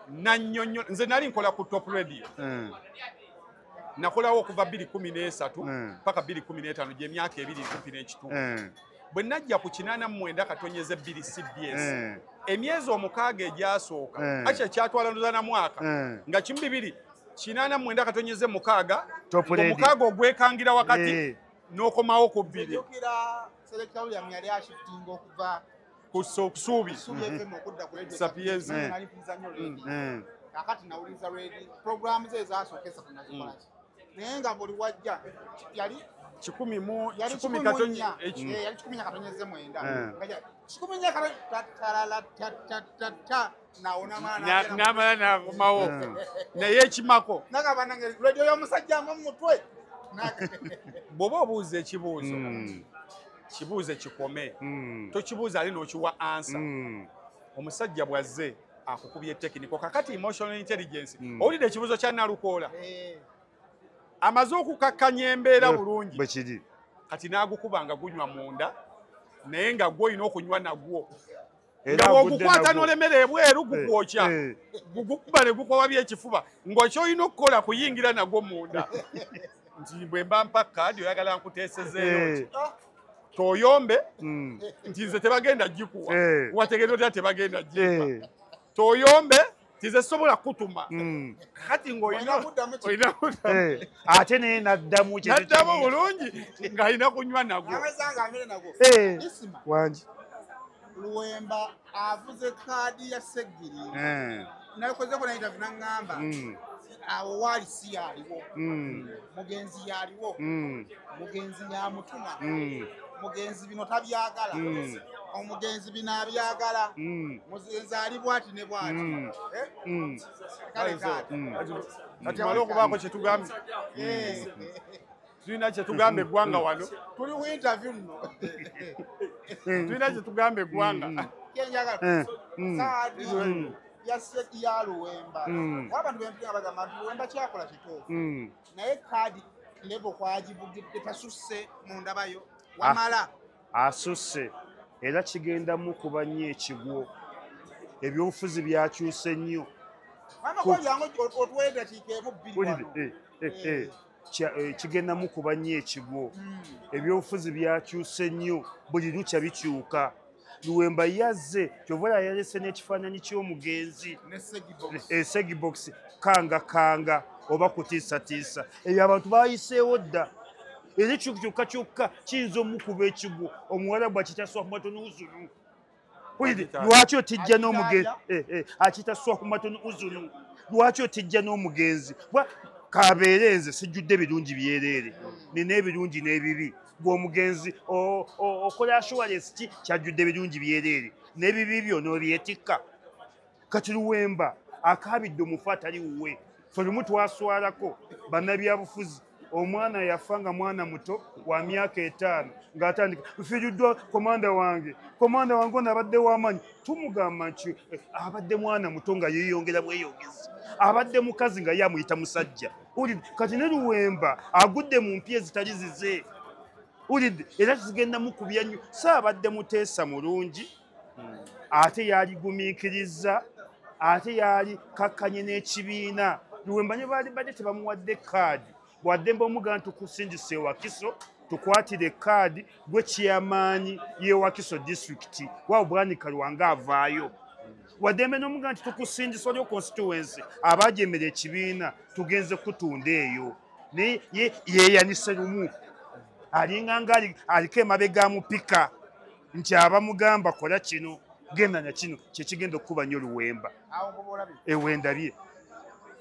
nannyonnyo. Nze nali nkola ku Top Radio, nakolawo okuva 2013 paka 2015, gy'emyaka 2 kumpi n'ekitundu. Bwe najja ku 89.2 CBS, emyezi 6 egyasooka, akyo kyatwala ndoza na mwaka, nga 2 89.6, 6 ogwekangira wakati n'okomawo ku 2. Kusuubi Sapienza. Kakati nawuliza radio programu ze ezasooka esatu nazikola ki, naye nga buli wajja yali 14 14 namala nakomawo naye ekimako nagamba nange radio y'omusajja mu mutwe. Bw'oba obuuza ekibuuzo, kibuuze kikome, tokibuuza ali n'okiwa ansa. Omusajja bw'azze akukubye tekiniko. Kakati emotional intelligence, owulidde ekibuuzo kya Nalukoola, amaze okukakkanya embeera bulungi, kati n'agukuba nga gunywa munda, naye nga gwe olina okunywa nagwo, nga bw'ogukwata n'olemera ebweru gukwokya, gugukuba ne gukwawabya ekifuba, ng'okyolina okukola kuyingira nagwo munda. Nti bwe mba mpa kaadi oyagala nkuteesezeeyo ki? Toyombe nti nze tebagenda gikuwa, wategedde otya tebagenda gimpa. Toyombe nti nze sobola kutuma. Kati ng'olina ate naye n'addamu n'addamu bulungi ng'alina kunywa nagwo. Wangi Luwemba avuze kaadi ya Sseggirinya, nakozeko na interview n'aŋŋamba awo waali si yaliwo, mugenzi yaliwo, mugenzi yamutuma, mugenzi bino tabyagala, omugenzi bino abyagala, mugenzi ali bwati ne bwati. Kati male okubaako kye tugambye, tulina kye tugamba eggwanga wano, tuli ku interview nno, tulina kye tugamba eggwanga. Kyenjagala kaadi ya Luwemba, abantu bempira bagamba nti Luwemba kyakola kituufu, naye kaadi level kwagivugidde tasusse mu ndabayo wamala asusse, era kigendamu kuba nnyo ekigwo. Ebyobufuzi byakyuse nnyo. Kigendamu kuba nnyo ekigwo. Ebyobufuzi byakyuse nnyo, buli lukya bikyuka. Luwemba yazze kyova yalese n'ekifaananyi ky'omugenzi Segibox, kanga kanga oba kutiisatiisa. Ebyo abantu bayiseewo dda. Era kyokka kyokka kiyinza omukuba ekigwo. Omuwala bw'akiyita swahmatun uzunu, lwaki otijja n'omugenzi? Akiyita swahmatun uzunu, lwaki otijja n'omugenzi? Kabeere nze sijjudde birungi byereere, nina ebirungi n'ebibi. Gwe omugenzi okola assurance ki kyajjudde birungi byereere n'ebibi byo n'obyetikka? Kati Luwemba akaabidde omufu atali wuwe. Ffe lumu twaswalako bannabyabufuzi Omwana yafa nga mwana muto wa myaka 5 ng'atandika nfiiriddwa komanda wange ono abadde w'amaanyi. Tumugamba nti abadde mwana muto nga yeeyongera bweyongezi, abadde mukazi nga ye amuyita musajja. Kati ne Luwemba agudde mu mpi ezitali zize, era kigenda mukubya nnyo. So abadde muteesa mulungi, ate yaligumiikiriza, ate yali kakkanye n'ekibiina. Luwemba ne baali badde tebamuwadde kaadi, bwaddembe omugamba tukusindise Wakiso tukwatire kaadi gwe kyamaanyi ye Wakiso disitulikiti waawo Bwanika Lwanga avaayo. Waddembe n'omugamba nti tukusindisa olyo constituency abaajemera ekibiina tugenze kutunda eyo, naye yeeyanise lumu alinga nga aliko emabega amupika nti abamugamba kola kino genda na kino kyekigenda okukuba nnyo Luwemba. Ewendabye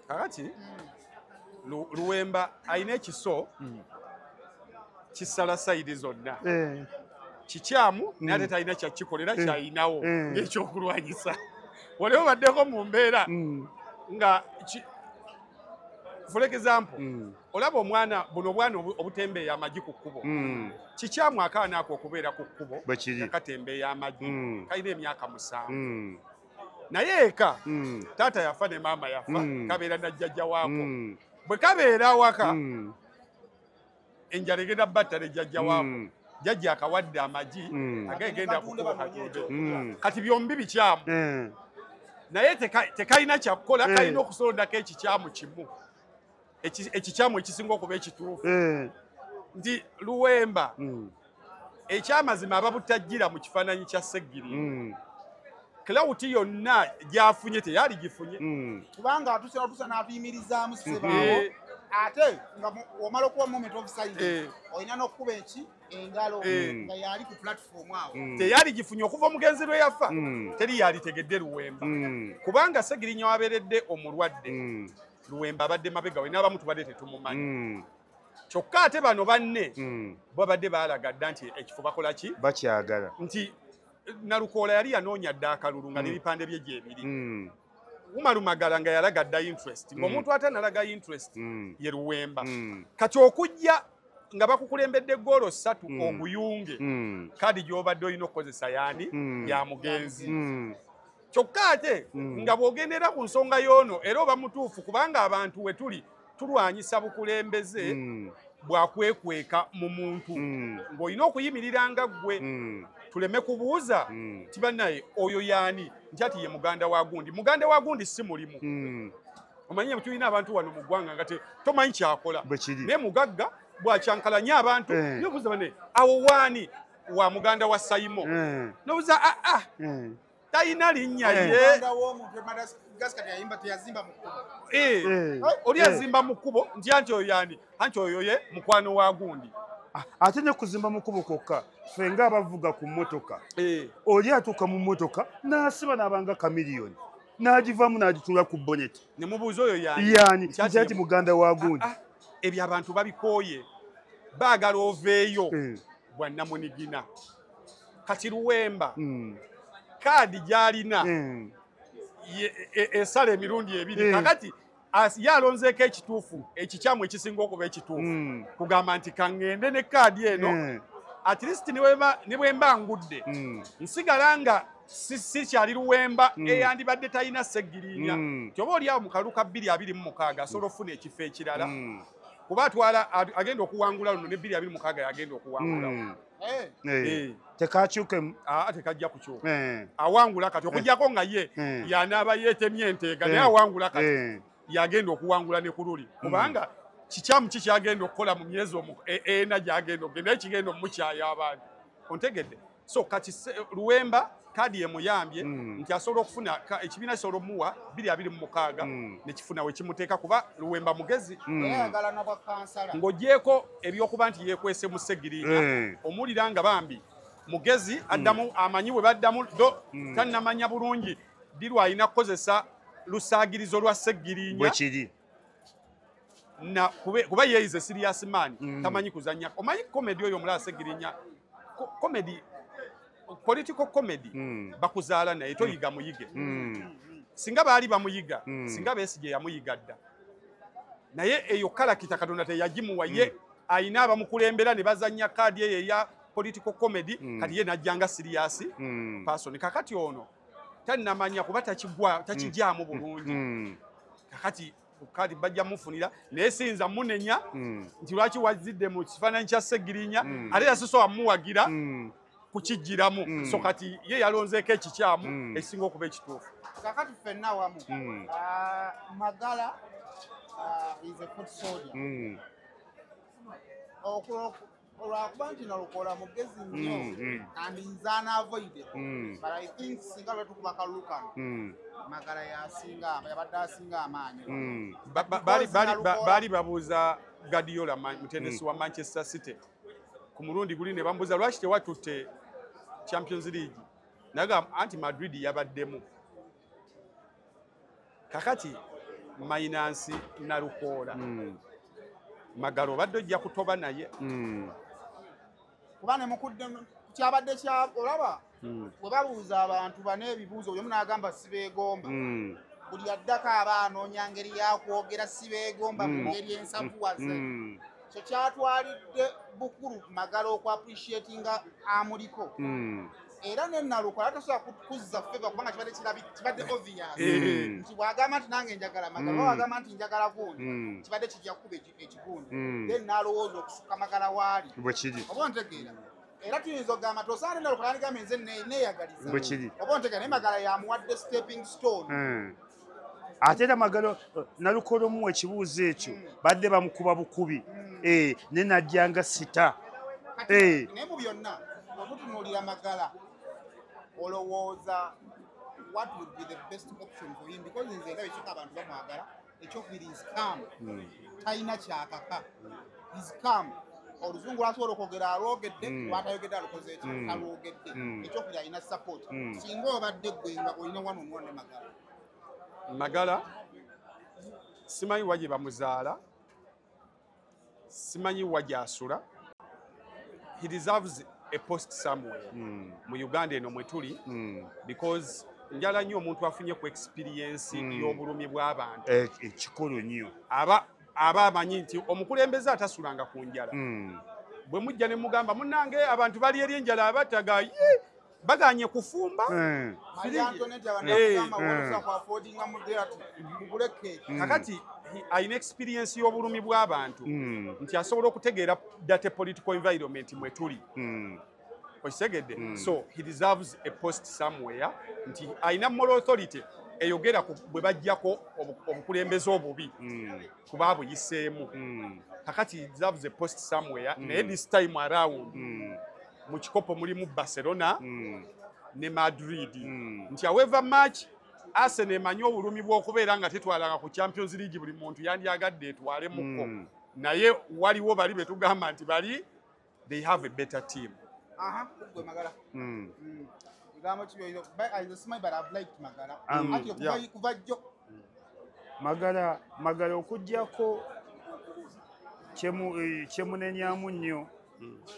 kakati Luwemba alina ekiso kisala sayidi zonna, kikyamu naye ate talina kyakikolera kyayinawo ng'ekyokulwanyisa. Wali obaddeko mu mbeera nga for example olaba omwana buno obwana obutembeeya amagi ku kkubo, kikyamu akaana ako okubeera ku kkubo nga katembeeya amagi, kalina emyaka 7, naye eka taata yafa ne maama yafa, kabeera na jjajja waako. Bwe kabeera awaka enjala egenda batta ne jjajja waako, jjajja akawadde amagi agegenda kukuba katunde. Kati byombi bikyamu, naye tekalina kyakukola, kalina okusondako ekikyamu kimu, ekikyamu ekisinga okuba ekituufu. Nti Luwemba ekyamazima ababutajjira mu kifaananyi kya Sseggirinya, clout yonna gy'afunye teyali gifunye, kubanga atusa n'atuyimirizaamu ssebaawo, ate nga omala okuwa moment of silence olina n'okukuba eki engalo nga yali ku platform awo. Teyali gifunye okuva omugenzi lwe yafa, teri yalitegedde Luwemba, kubanga Sseggirinya wabeeredde omulwadde, Luwemba abadde mabega we n'abamu tubadde tetumumanyi. Kyokka ate bano banne babadde baalaga dda nti ekifo bakola ki, bakyagala. Nti Nalukoola yali yanoonya dda akalulu nga n'ebipande bye gyebiri. Umaru Magala nga yalaga dda interest, ng'omuntu ate nalaga interest ye Luwemba. Kati okujja nga bakukulembedde ggoolo 3 oguyunge, kaadi gy'obadde olina okukozesa yaani ya mugenzi. Kyokka ate nga bw'ogendera ku nsonga y'ono era oba mutuufu, kubanga abantu we tuli tulwanyisa bukulembeze bwakwekweka mu muntu, ng'olina okuyimirira nga ggwe tuleme kubuuza tiba naye oyo yaani, nti ati ye muganda wa gundi. Muganda wa gundi si mulimu. Omanyi tulina abantu wano mu ggwanga nga tomanyi kyakola, naye mugagga bwakyankalanya abantu, nobuuza bane awo waani wa muganda wa Sayimo, nobuuza talina linnya ye. Oli azimba mu kkubo nti anti oyo yaani, anti oyo ye mukwano wa gundi. Ate ne kuzimba mu kkubo kwokka, ffe ng'abavuga ku mmotoka, oli atuuka mu mmotoka n'asiba n'abanga kamiliyoni n'agivaamu n'agituula ku bonnet, ne mubuuza oyo yaani, yaani nti ati muganda wa gundi. Ebyo abantu babikooye, baagala oveeyo bwannamunigina. Kati Luwemba kaadi gy'alina esala emirundi ebiri, kakati yalonzeeko ekituufu ekikyamu ekisinga okuba ekituufu, kugamba nti kaŋŋende ne kaadi eno, at least ne bwe mba ngudde nsigala nga sikyali Luwemba eyandibadde talina Sseggirinya. Nti oba oli awo mu kalulu ka 2026 asobola okufuna ekifo ekirala, kuba atwala agenda okuwangula luno ne 2026 yagenda okuwangula. Tekakyukemu, tekajja kukyuka, awangula kati okuggyako nga ye yanaaba yeetemye enteega, naye awangula kati yagenda okuwangula ne ku luli, kubanga kikyamu ki kyagenda okukola mu myezi ena gyagenda okugenda, naye kigenda omukyaya abantu. Ontegedde? So kati Luwemba kaadi emuyambye nti asobola okufuna ekibiina kisobola omuwa 2026 nekifuna we kimuteeka, kuba Luwemba mugezi. Ng'ogyeko ebyokuba nti yeekwese mu Sseggirinya, omuwulira nga bambi mugezi, addamu amanyi we baddamu do tannamanya bulungi ddi lw'alina kukozesa lusaagirizo lwa Sseggirinya na kuba yeyize serious man, tamanyi kuzannya. Omanyi comedy oyo omulala Sseggirinya, comedy, political comedy bakuzaala naye toyiga muyige. Singa baali bamuyiga, singa Besigye yamuyiga dda. Naye eyo kalakita Katonda teyagimuwa ye ayina abamukulembera ne bazannya kaadi eyo eya political comedy kati ye najjanga serious person. Kakati ono tannamanya kuba takigwa takijaamu bulungi. Kakati kadi bajja mufunira naye sinza munenya nti lwaki wazidde mu kifaananyi kya Ssegirinya ate yasisowa muwagira kukijjiramu. So kati ye yalonzeeko ekikyamu ekisinga okuba ekituufu. Kakati ffenna wamu Magala is a foot soldier. Olwakuba nti Nalukoola mugezi nnyo and is unavoidable. But I think singa lwe tukuba kalulu kano Magala yasinga yabadde asinga amaanyi. Baali babuuza Guardiola mutendesi wa Manchester City ku mulundi guli ne bambuuza lwaki tewatutte Champions League, naga anti Madrid yabaddemu. Kakati Mainansi Nalukoola Magalo obadde ojja kutoba naye kuba ne mukudde kyabadde kya olaba bwe babuuza abantu bano ebibuuzo oyo munaagamba sibeegomba buli addako aba anoonya ngeri yakwogera sibeegomba mu ngeri ensavuwaze. So kyatwalidde bukulu Magala oku-appreciatinga amuliko era ne Nalukoola tasobola kuzza favor kubanga kibadde obvious nti bw'agamba nti nange njagala Magala oba bw'agamba nti njagala gundi kibadde kijja kukuba ekigundi then n'alowooza okusukka Magala waali oba ontegeera. Era tuyinza okugamba tosaana Nalukoola yandigambye nze neeyagaliza oba ontegeera, naye Magala yamuwadde stepping stone. Ate era Magala Nalukoola omuwa ekibuuzo ekyo badde bamukuba bukubi ne najjanga sita. Naye mu byonna bwe Magala olowooza what would be the best option for him, because nze ndaba ekyoka abantu bamwagala ekyokubiri is calm, talina kyakaka, is calm. Oluzungu lwasobola okwogera alwogedde, lwatayogedde alukoze eki alwogedde. Ekyokubiri alina support. Singa obadde ggwe nga olina one on one ne Magala. Magala simanyi wa gye bamuzaala, simanyi wa gy'asula. He deserves a post somewhere mu Uganda eno mwe tuli because njala nnyo omuntu afunye ku experience y'obulumi bw'abantu. Ekikulu nnyo aba amanyi nti omukulembeze atasulanga ku njala. Bwe mujja ne mugamba munnange abantu bali eri enjala abataga baganye kufumba. Kakati alina experience y'obulumi bw'abantu nti asobola okutegeera that political environment mwe tuli. Okitegedde? So he deserves a post somewhere nti alina moral authority eyogera bwe bajjako obukulembeze obubi kuba abuyiseemu. Kakati he deserves a post somewhere naye this time around mu kikopo mulimu Barcelona ne Madrid nti however much Arsenal emanyi obulumi bw'okubeera nga tetwalanga ku Champions League buli muntu yandyagadde etwalemuko naye waliwo bali be tugamba nti bali they have a better team. Gwe Magala. Bigambo ki by'oyina? But I've liked Magala. Kuva jjo Magala okuggyako kyemunenyamu nnyo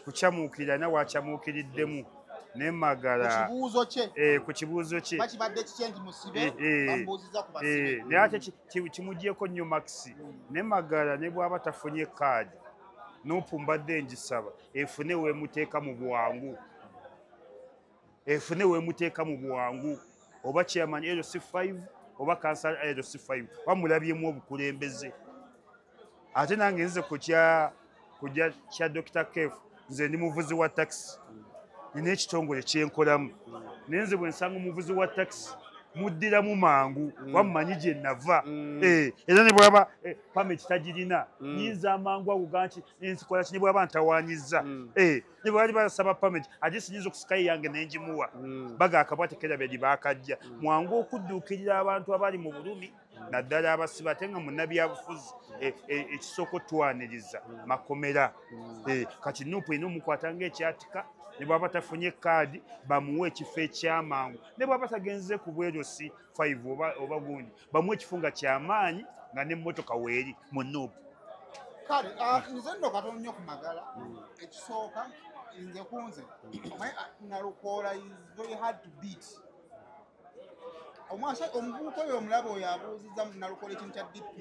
kukyamuukirira nawe akyamuukiriddemu ne Magala ku kibuuzo kye bakibadde kikye nti musibe bamubuuzizza ku basibe naye ate kimugyeko nnyo Maxi ne Magala ne bw'aba tafunye kaadi Nupu mbadde ngisaba efune weemuteeka mu bwangu, efune weemuteeka mu bwangu oba chairman LC5 oba kansala LC5 bamulabyemu obukulembeze. Ate nange nze kujja kya Dr. Kef nze ndi muvuzi wa taxi nina ekitongole kyenkolamu naye nze bwe nsanga omuvuzi wa taxi muddiramu mangu wamumanyi gye nava era ne bwaba permit tagirina nyinza amangu ago ganki nzikola ki ne bwaba ntawaanyizza ne bwali basaba permit ate sinyinza okusikayo yange ne ngimuwa baga akabwa tekerabya gye baakajja mwangu okudduukirira abantu abali mu bulumi naddala abasibe ate nga munnabyabufuzi ekisooka otwaniriza makomera. Kati Nupu erina omukwata ng'ekyatika ne bwaba tafunye kaadi bamuwe ekifo ekyamangu ne bwaba tagenze ku bweru C5 oba gundi bamuwe ekifo nga kyamaanyi nga n'emmotoka weeri mu Nupu. Kale nze nno katono nnyo ku Magala. Ekisooka nze kunze Nalukoola is very hard to beat. Omuvubuka oyo omulaba oyo abuuzizza Nalukoola ekintu kya DP.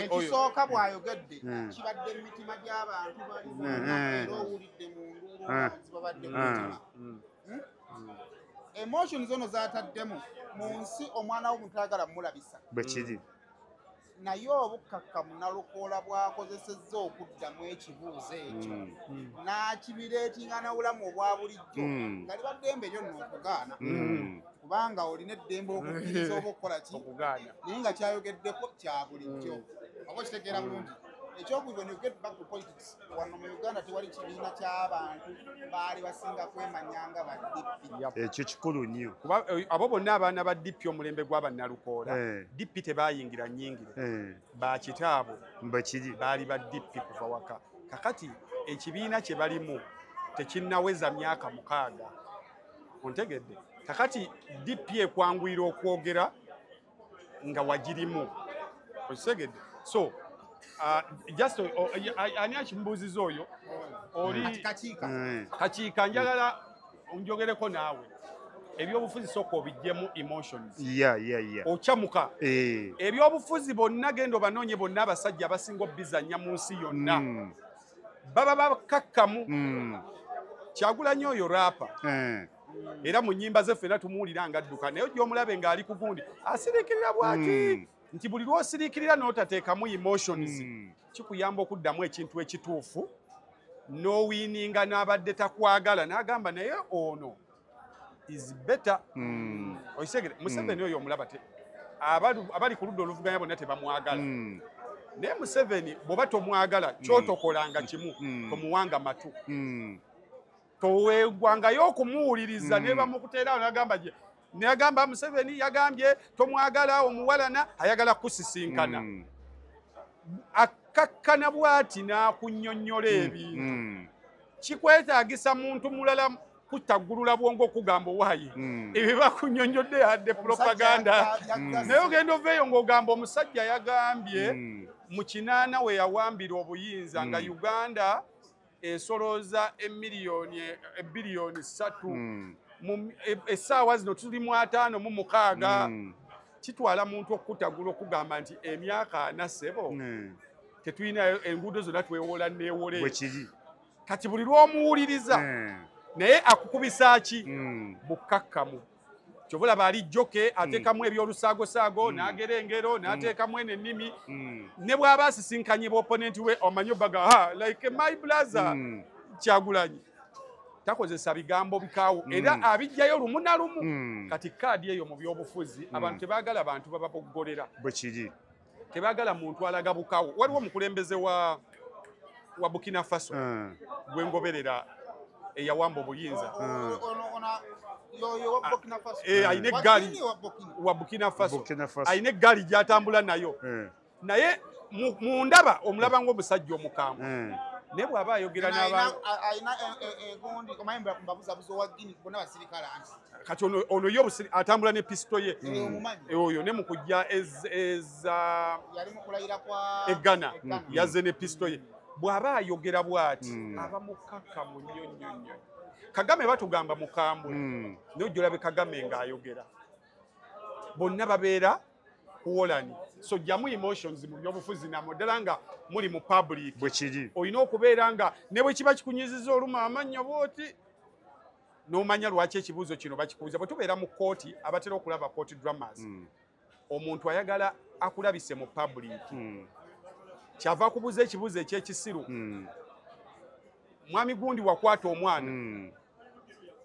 Ekisooka bw'ayogedde kibadde mu mitima gy'abantu bali bonna, era owulidde mu nduulu zibabadde mu mitima. Emotion zono z'ataddemu mu nsi omwana w'omuntu ayagala mmulabisa. Bwe kiri. Naye obukkakkamu Nalukoola bw'akozesezza okuddamu ekibuuzo ekyo n'akibireetinga n'obulamu obwa bulijjo nga liba ddembe lyo nno okugaana, kubanga olina eddembe okukkiriza oba okukola ki, naye nga kyayogeddeko kya bulijjo. Oba okitegeera bulungi. Ekyokubiri, when you get back to politics, wano mu Uganda tewali kibiina ky'abantu baali basinga kwemanyanga ba DP. Ekyo kikulu nnyo. Kuba abo bonna abaana ba DP omulembe gw'abannalukoola, DP tebayingira nnyingire, bakitaabo baali ba DP kuva waka. Kakati ekibiina kye balimu tekinnaweza myaka 6, ontegedde? Kakati DP ekwanguyira okwogera nga wagirimu, okitegedde? So just ani akimbuuziza oyo oli Kakiika, njagala njogereko naawe. Ebyobufuzi sooka obiggyemu emotions. Okyamuka. Ebyobufuzi bonna genda obanoonye bonna abasajja abasinga obbizannya mu nsi yonna, baba bakakkamu. Kyagulanyi oyo rapper, era mu nnyimba ze ffenna tumuwulira ng'adduka, naye ojja omulabe ng'ali ku gundi asiriikirira bw'ati, nti buli lw'osiriikirira n'otateekamu emotions kikuyamba okuddamu ekintu ekituufu n'owiininga n'abadde takwagala n'agamba naye ono is better. Okitegere? Museveni oyo omulaba abali ku ludda oluvuganya bonna tebamwagala, naye Museveni bw'oba tomwagala kyotokolanga kimu, tomuwanga matu, toweegwangayo okumuwuliriza. Ne bamukuteerawo n'agamba gye nagamba Museveni yagambye tomwagala omuwalana ayagala kusisinkana, akakkana bw'ati n'akunnyonnyola ebintu. Kikwetaagisa muntu mulala kutaggulula bwongo okugamba owaaye ebyo bakunnyonnyodde yadde propaganda, naye ogenda oveeyo ng'ogamba omusajja yagambye mu 80 we yawambira obuyinza nga Uganda esolooza emiliyoni ebiliyoni 3, essaawa zino tuli mu 56. Kitwala muntu okutagula okugamba nti emyaka 40 ssebo tetulina enguudo zonna twewola neewole. Kati buli lw'omuwuliriza naye akukubisa ki? Bukkakkamu. Kyova olaba ali joke ateekamu ebyolusaago n'agera engero n'ateekamu eno ennimi, ne bw'aba asisinkanye b'opponent we omanyi obaga like my brother Kyagulanyi takozesa bigambo bikaawo, era abijjayo lumu na lumu. Kati kaadi eyo mu byobufuzi abantu tebaagala bantu bababoggolera, tebaagala muntu alaga bukaawo. Waliwo omukulembeze wa Burkina Faso gwe ngoberera eyawamba obuyinza, alina eggaali wa Burkina Faso, alina eggaali gy'atambula nayo, naye mundaba omulaba ng'omusajja omukambwe, naye bw'aba ayogera n'abantu kati ono ye atambula ne pisito ye oyo ne mu kujja eza Eggana yazze ne pisito ye. Bw'aba ayogera bw'ati aba mukakkamu nnyo nnyo nnyo. Kagame batugamba mukambwe, naye ojja olabe Kagame ng'ayogera, bonna babeera kuwolani. So jjamu emotions mu byobufuzi namwo ddala nga muli mu public. Olina okubeera nga ne bwe kiba kikunyiziza oluma amannyo bw'oti n'omanya lwaki ekibuuzo kino bakikubuuza. Bwe tubeera mu kkooti, abatera okulaba court dramas, omuntu ayagala akulabise mu public, kyava akubuuza ekibuuzo ekyekisiru. Mwami gundi wakwata omwana,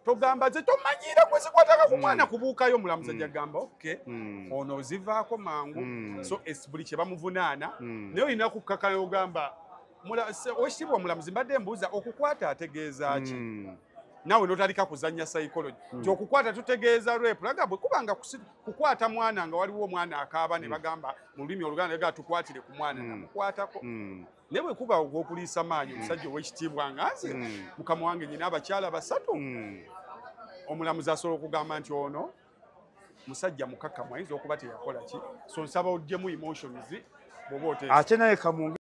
togamba nze tomanyiira gwe sikwataka ku mwana kubuukayo, omulamuzi ajja kugamba okay ono ozivaako mangu. So buli kye bamuvunaana naye olina kukkakana ogamba owekitiibwa omulamuzi mbadde mbuuza okukwata ategeeza ki? Naawe n'otandika kuzannya psychology nti okukwata tutegeeza rape, laga bwe kubanga kukwata mwana nga waliwo omwana akaaba ne bagamba mu lulimi Oluganda ga tukwatire ku mwana namukwatako, naye bwe kuba ogw'okuliisa maanyi omusajja ow'ekitiibwa nga nze mukama wange nyina abakyala 3, omulamuzi asobola okugamba nti ono musajja mukakkamu ayinza okuba teyakola ki. So nsaba oggyemu emotions bw'oba oteesa. Ate naye kamunge.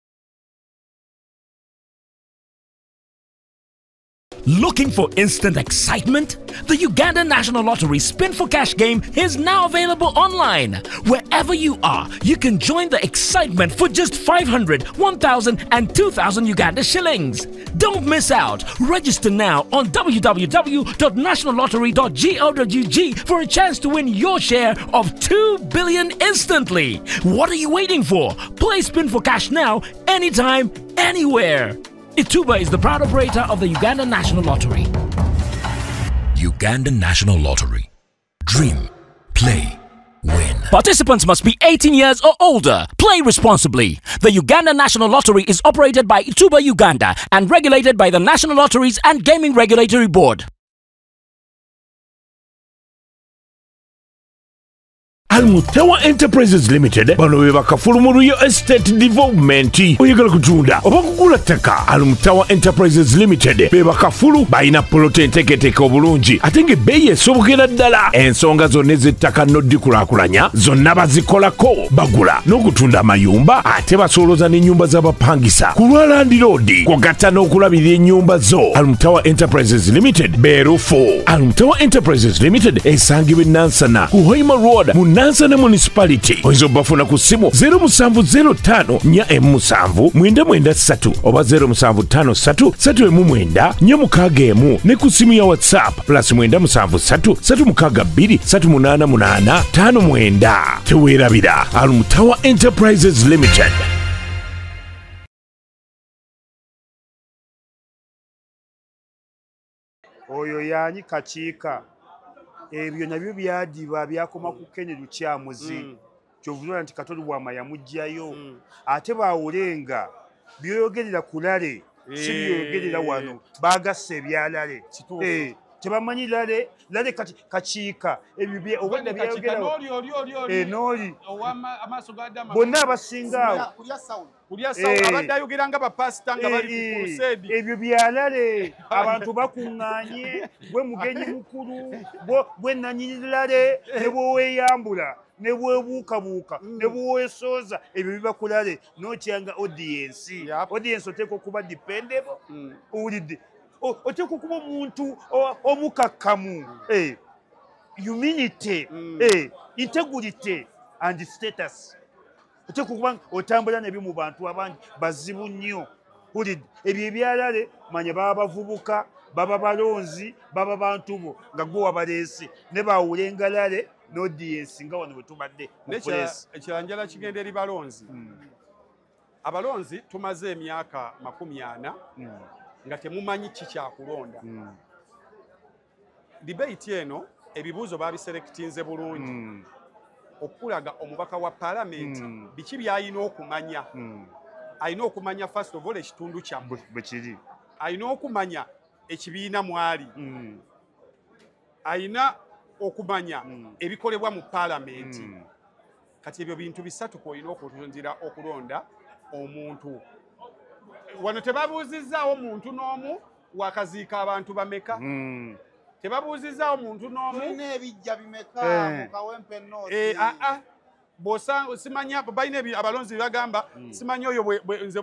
Looking for instant excitement? The Uganda National Lottery Spin for Cash game is now available online. Wherever you are, you can join the excitement for just 500, 1,000 and 2,000 Uganda shillings. Don't miss out. Register now on www.nationallottery.go.ug for a chance to win your share of 2 billion instantly. What are you waiting for? Play Spin for Cash now, anytime, anywhere. Ituba is the proud operator of the Uganda National Lottery. Uganda National Lottery. Dream, play, win. Participants must be 18 years or older. Play responsibly. The Uganda National Lottery is operated by Ituba Uganda and regulated by the National Lotteries and Gaming Regulatory Board. Almutawa Enterprises Limited bano be bakafulu mu real estate development. Oyagala kutunda oba kugula ttaka? Almutawa Enterprises Limited be bakafulu, balina polota enteeketeeke obulungi ate ng'ebbeeyi esobokera ddala. Ensonga zonna ez'ettaka n'oddikulaakulanya zonna bazikolako. Bagula n'okutunda amayumba ate basooloza n'ennyumba z'abapangisa ku lwa landiroodi, kwogatta n'okulabirira ennyumba zo. Almutawa Enterprises Limited beerufu. Almutawa Enterprises Limited esangibwa e Nansana ku Hoima Road mu Nansana Municipality. Oyinza obafuna ku ssimu 0705 4 7 993 oba 0753 319 461 ne ku ssimu ya WhatsApp plus 973 362 388 59. Teweerabira Almutawa Enterprises Limited. Oyo yani Kakiika. Ebyo nabyo byadiba byakoma ku Kennedy Lukyamuzi. Kyovulula nti Kato Lubwama yamuggyayo. Ate baawulenga byoyogerera ku lale si byoyogerera wano, baagasse ebyalale. Tebamanyi lale lale kati Kakiika ebyo obwedda byayogera n'oli bonna abasinga awo abadde ayogera nga bapasita nga bali ku crusade. Ebyo byalale, abantu bakuŋŋaanye, gwe mugenyi mukulu, gwe nannyini lale, ne bw'oweeyambula ne bwebuukabuuka ne bweweesooza, ebyo biba ku lale. N'otyanga audience. Audience oteekwa okuba dependable, owulidde, oteekwa okuba omuntu omukakkamu, humility, integrity and status. Oteekwa okuba otambula nebyo mu bantu abangi bazibu nnyo. Owulidde, ebyo ebyalale manya baba bavubuka, baba balonzi, baba bantu bo nga gwe wabaleese, ne baawulenga lale n'audience nga wano bwe tubadde mu press. Ekirala kigenda eri balonzi. Abalonzi tumaze emyaka 40 nga temumanyi ki kyakulonda. Debate eno ebibuuzo babiselectinze bulungi okulaga omubaka wa palamenti biki by'alina okumanya. Alina okumanya first of all ekitundu kyammwe bwe kiri, alina okumanya ekibiina mwali, alina okumanya ebikolebwa mu palamenti. Kati ebyo bintu bisatu kw'olina okutundira okulonda omuntu. Wano tebabuuzizzaawo muntu n'omu wakaziika abantu bameka. Tebabuuzizzaawo muntu n'omu tulina ebijja bimeka mu Kawempe North. Simanya balina abalonzi bagamba simanyi oyo nze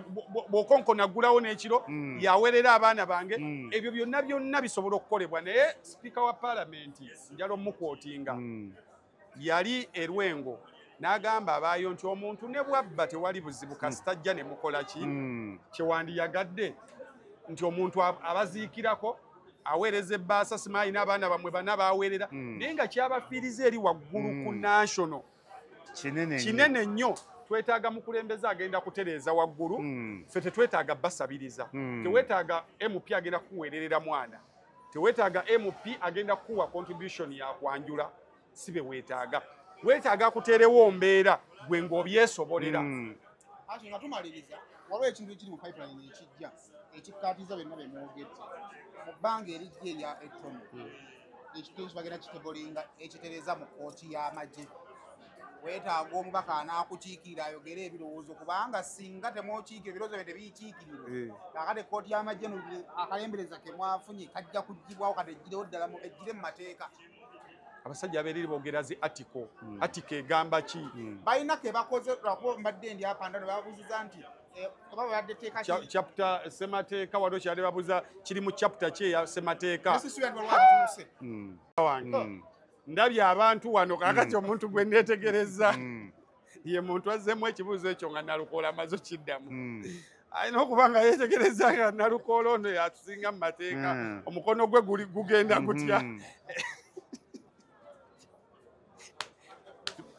bw'okonkona aggulawo n'ekiro yawerera abaana bange. Ebyo byonna byonna bisobola okukolebwa. Naye sipiika wa palamenti njala omukwotinga yali e Lwengo n'agamba abaayo nti omuntu ne bw'abba tewali buzibu kasita ajja ne mukola ki kyewandiyagadde, nti omuntu abaziikirako aweereza ebbaasa, simanyi n'abaana bammwe bana baweerera, naye nga kyabafiiriza eri waggulu ku national kinene nnyo. Twetaaga mukulembeze agenda kutereeza waggulu, ffe tetwetaaga basabiriza. Teweetaaga MP agenda kuweererera mwana, teweetaaga MP agenda kuwa contribution ya kwanjula, si be weetaaga. Weetaaga kuteerewo mbeera gwe ng'obyesobolera. Ate nga tumaliriza, waliwo ekintu ekiri mu pipeline ekijja ekikkaatiza byonna bye mwogedde mu bbanga erijja erya ettono, ekiteeso bagenda kitebolinga ekitereeza mu kkooti y'amagye. Weetaaga omubaka anaakukiikirira ayogere ebirowoozo, kubanga singa temwokiikira ebirowoozo bye tebiyikiikirira, kaakati ekkooti y'amagye akalembereza ke mwafunye kajja kuggyibwawo, kati eggirewo ddala eggire mu mateeka. Abasajja abeeriri boogera zi article. Article egamba ki? Balina ke bakoze lwakuba mbadde ndi apanda ne babuuziza nti Chapter semateeka waliwo kyali babuuza kiri mu chapter ki eya semateeka. Ndabye abantu wano kakati omuntu gwe neetegereza ye muntu azzeemu ekibuuzo ekyo nga Nalukoola amaze okiddamu. Alina okuba nga yeetegereza nga Nalukoola ono yatusinga mu mateeka, omukono gwe gugenda gutya.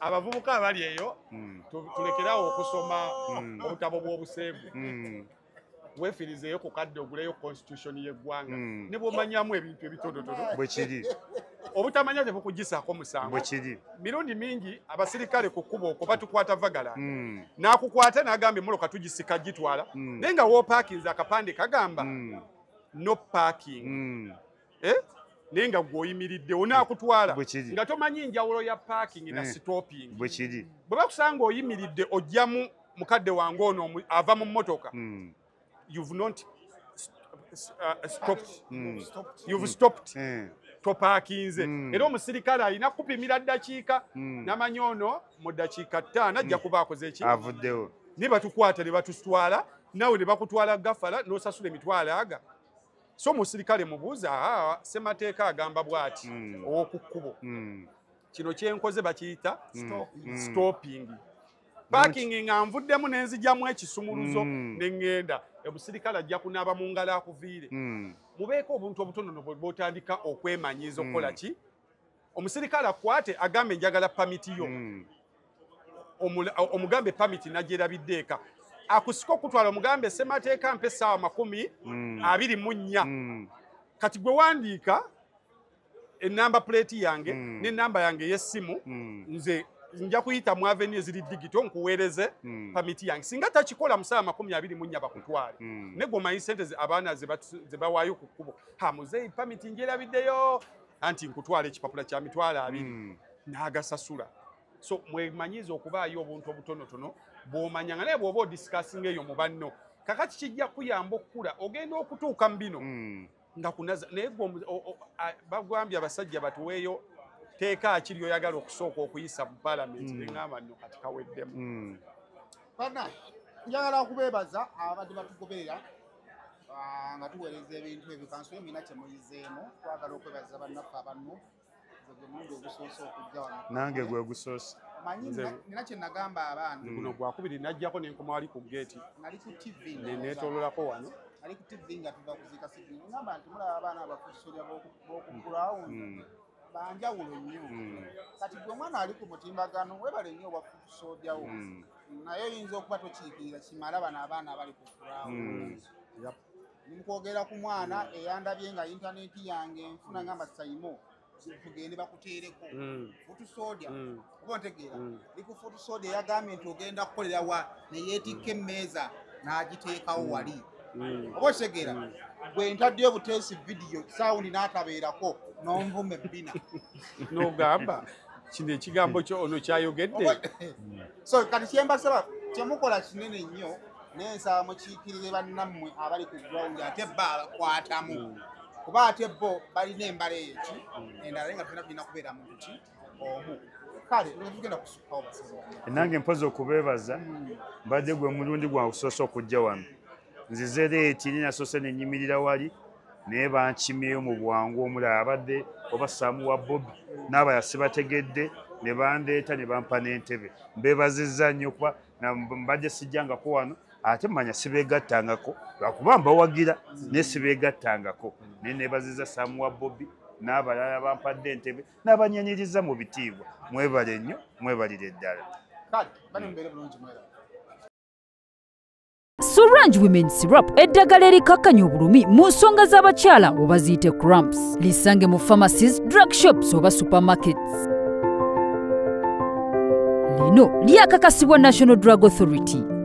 Abavubuka abali eyo tulekerawo okusoma obutabo bw'obuseegu. Weefirizeeyo ku kadde oguleyo constitution y'eggwanga ne bw'omanyamu ebintu ebitonotono. Bwe kiri. Obutamanya tebukugisaako musango. Bwe kiri. Mirundi mingi abasirikale ku kkubo okwo batukwata vagala. N'akukwata n'agamba emmotoka tugisika gitwala. Naye nga w'opaakinze akapande kagamba no parking. Naye nga gw'oyimiridde onaakutwala nga tomanyi njawulo ya parking na stopping. Bwe kiri. Bwe bakusanga oyimiridde ojjamu mukadde wange ono ava mu mmotoka. You've not stopped. You've stopped. Topaakinze. Era omusirikale alina kupimira ddakiika n'amanyi ono mu ddakiika 5 ajja kuba akoze ki? Avuddewo. Ne batukwata ne batutwala naawe ne bakutwala gafala n'osasula emitwalo aga. So omusirikale mubuuza ssemateeka agamba bw'ati ow'oku kkubo. Kino kye nkoze bakiyita stopping. Parking nga nvuddemu ne nzigyamu ekisumuluzo ne ŋŋenda. Omusirikale ajja kunaaba mu ngalo akuviire. Mubeeko obuntu obutonono bw'otandika okwemanyiiza okukola ki? Omusirikale akwate agambe njagala pamiti yo. Omugambe pamiti nagyerabidde eka. Akusika okutwala omugambe ssemateeka mpa essaawa 24. Kati gwe wandiika enamba plate yange n'ennamba yange ey'essimu nze nja kuyita mu avenue eziri digital nkuweereze pamiti yange. Singa takikola mu ssaawa 24 bakutwale. Ne gwe omanyi ssente abaana ze bawaayo ku kkubo. Ha muzeeyi pamiti ngyerabiddeyo anti nkutwala ekipapula kya 20,000 n'agasasula. So mwemanyiize okubaayo obuntu obutonotono bw'omanya nga naye bw'oba odiscussinga eyo mu banno. Kakati kijja kuyamba okukula ogenda okutuuka mu bino nga kunaza. Naye bagambye abasajja batuweeyo teeka ki ly'oyagala okusooka okuyisa mu paalamenti ne ŋŋamba nno kati kaweddemu. Bana njagala okubeebaza ababadde batugoberera nga tuweereza ebintu ebyo. Kansule mulina kye muyizeemu. Twagala okwebaza bannaffe abannu. Nze gwe mulundi ogusoose okujja wano. Nange gwe gusoose. Manyi nina kye nagamba abaana. Guno gwakubiri najjako ne nkoma wali ku geeti. Nali ku TV. Ne neetoololako wano. Nali ku TV nga tuva kuziika Sydney. Ngamba nti mulaba abaana abafuusolya b'oku ground. Banjawulo nnyo. Kati gwe omwana ali ku mutimbagano weebale nnyo obwafuusoodyawo. Naye oyinza okuba tokiikirira kimala bano abaana abali ku ground. Ndi mu kwogera ku mwana eyandabye nga intaneti yange nfuna ngamba Saimo tugende bakuteereko futusoodya oba ontegeera ndi ku futusoodya eyagambye nti ogenda kukolera wa ne yeetikka emmeeza n'agiteekawo wali oba okitegeera gwe ntaddeyo buteesi vidiyo saawundi n'atabeerako n'onvuma ebbina n'ogamba kino ekigambo kyo ono kyayogedde. So kati kyembasaba kyemukola kinene nnyo n'ensaba mukiikirire bannammwe abali ku ground ate bo abakwatamu kuba ate bo balina embala eyo ki endala nga tulina tulina kubeera mu ki omu. Kale tugenda kusukkawo basizi. Nange mpozi okubeebaza mbadde gwe mulundi gwange okusoose okujja wano. Nzize leeti nasoose ne nnyimirira wali naye bankimyeyo mu bwangu. Omulala abadde oba Saamu wa Bobi n'abalala sibategedde ne bandeeta ne bampa n'entebe. Mbeebazizza nnyo kuba mbadde sijjangako wano ate mmanya sibeegattangako lwakuba mbawagira naye sibeegattangako. Naye neebazizza Saamu wa Bobi n'abalala bampadde entebe n'abanyanyiriza mu bitiibwa. Mwebale nnyo, mwebalire ddala. Kale bali mubeere bulungi mwebale. Sorange Women's Syrup eddagala erikakkanya obulumi mu nsonga z'abakyala oba ziyite cramps. Lisange mu pharmacies, drug shops oba supermarkets. Lino lyakakasibwa National Drug Authority.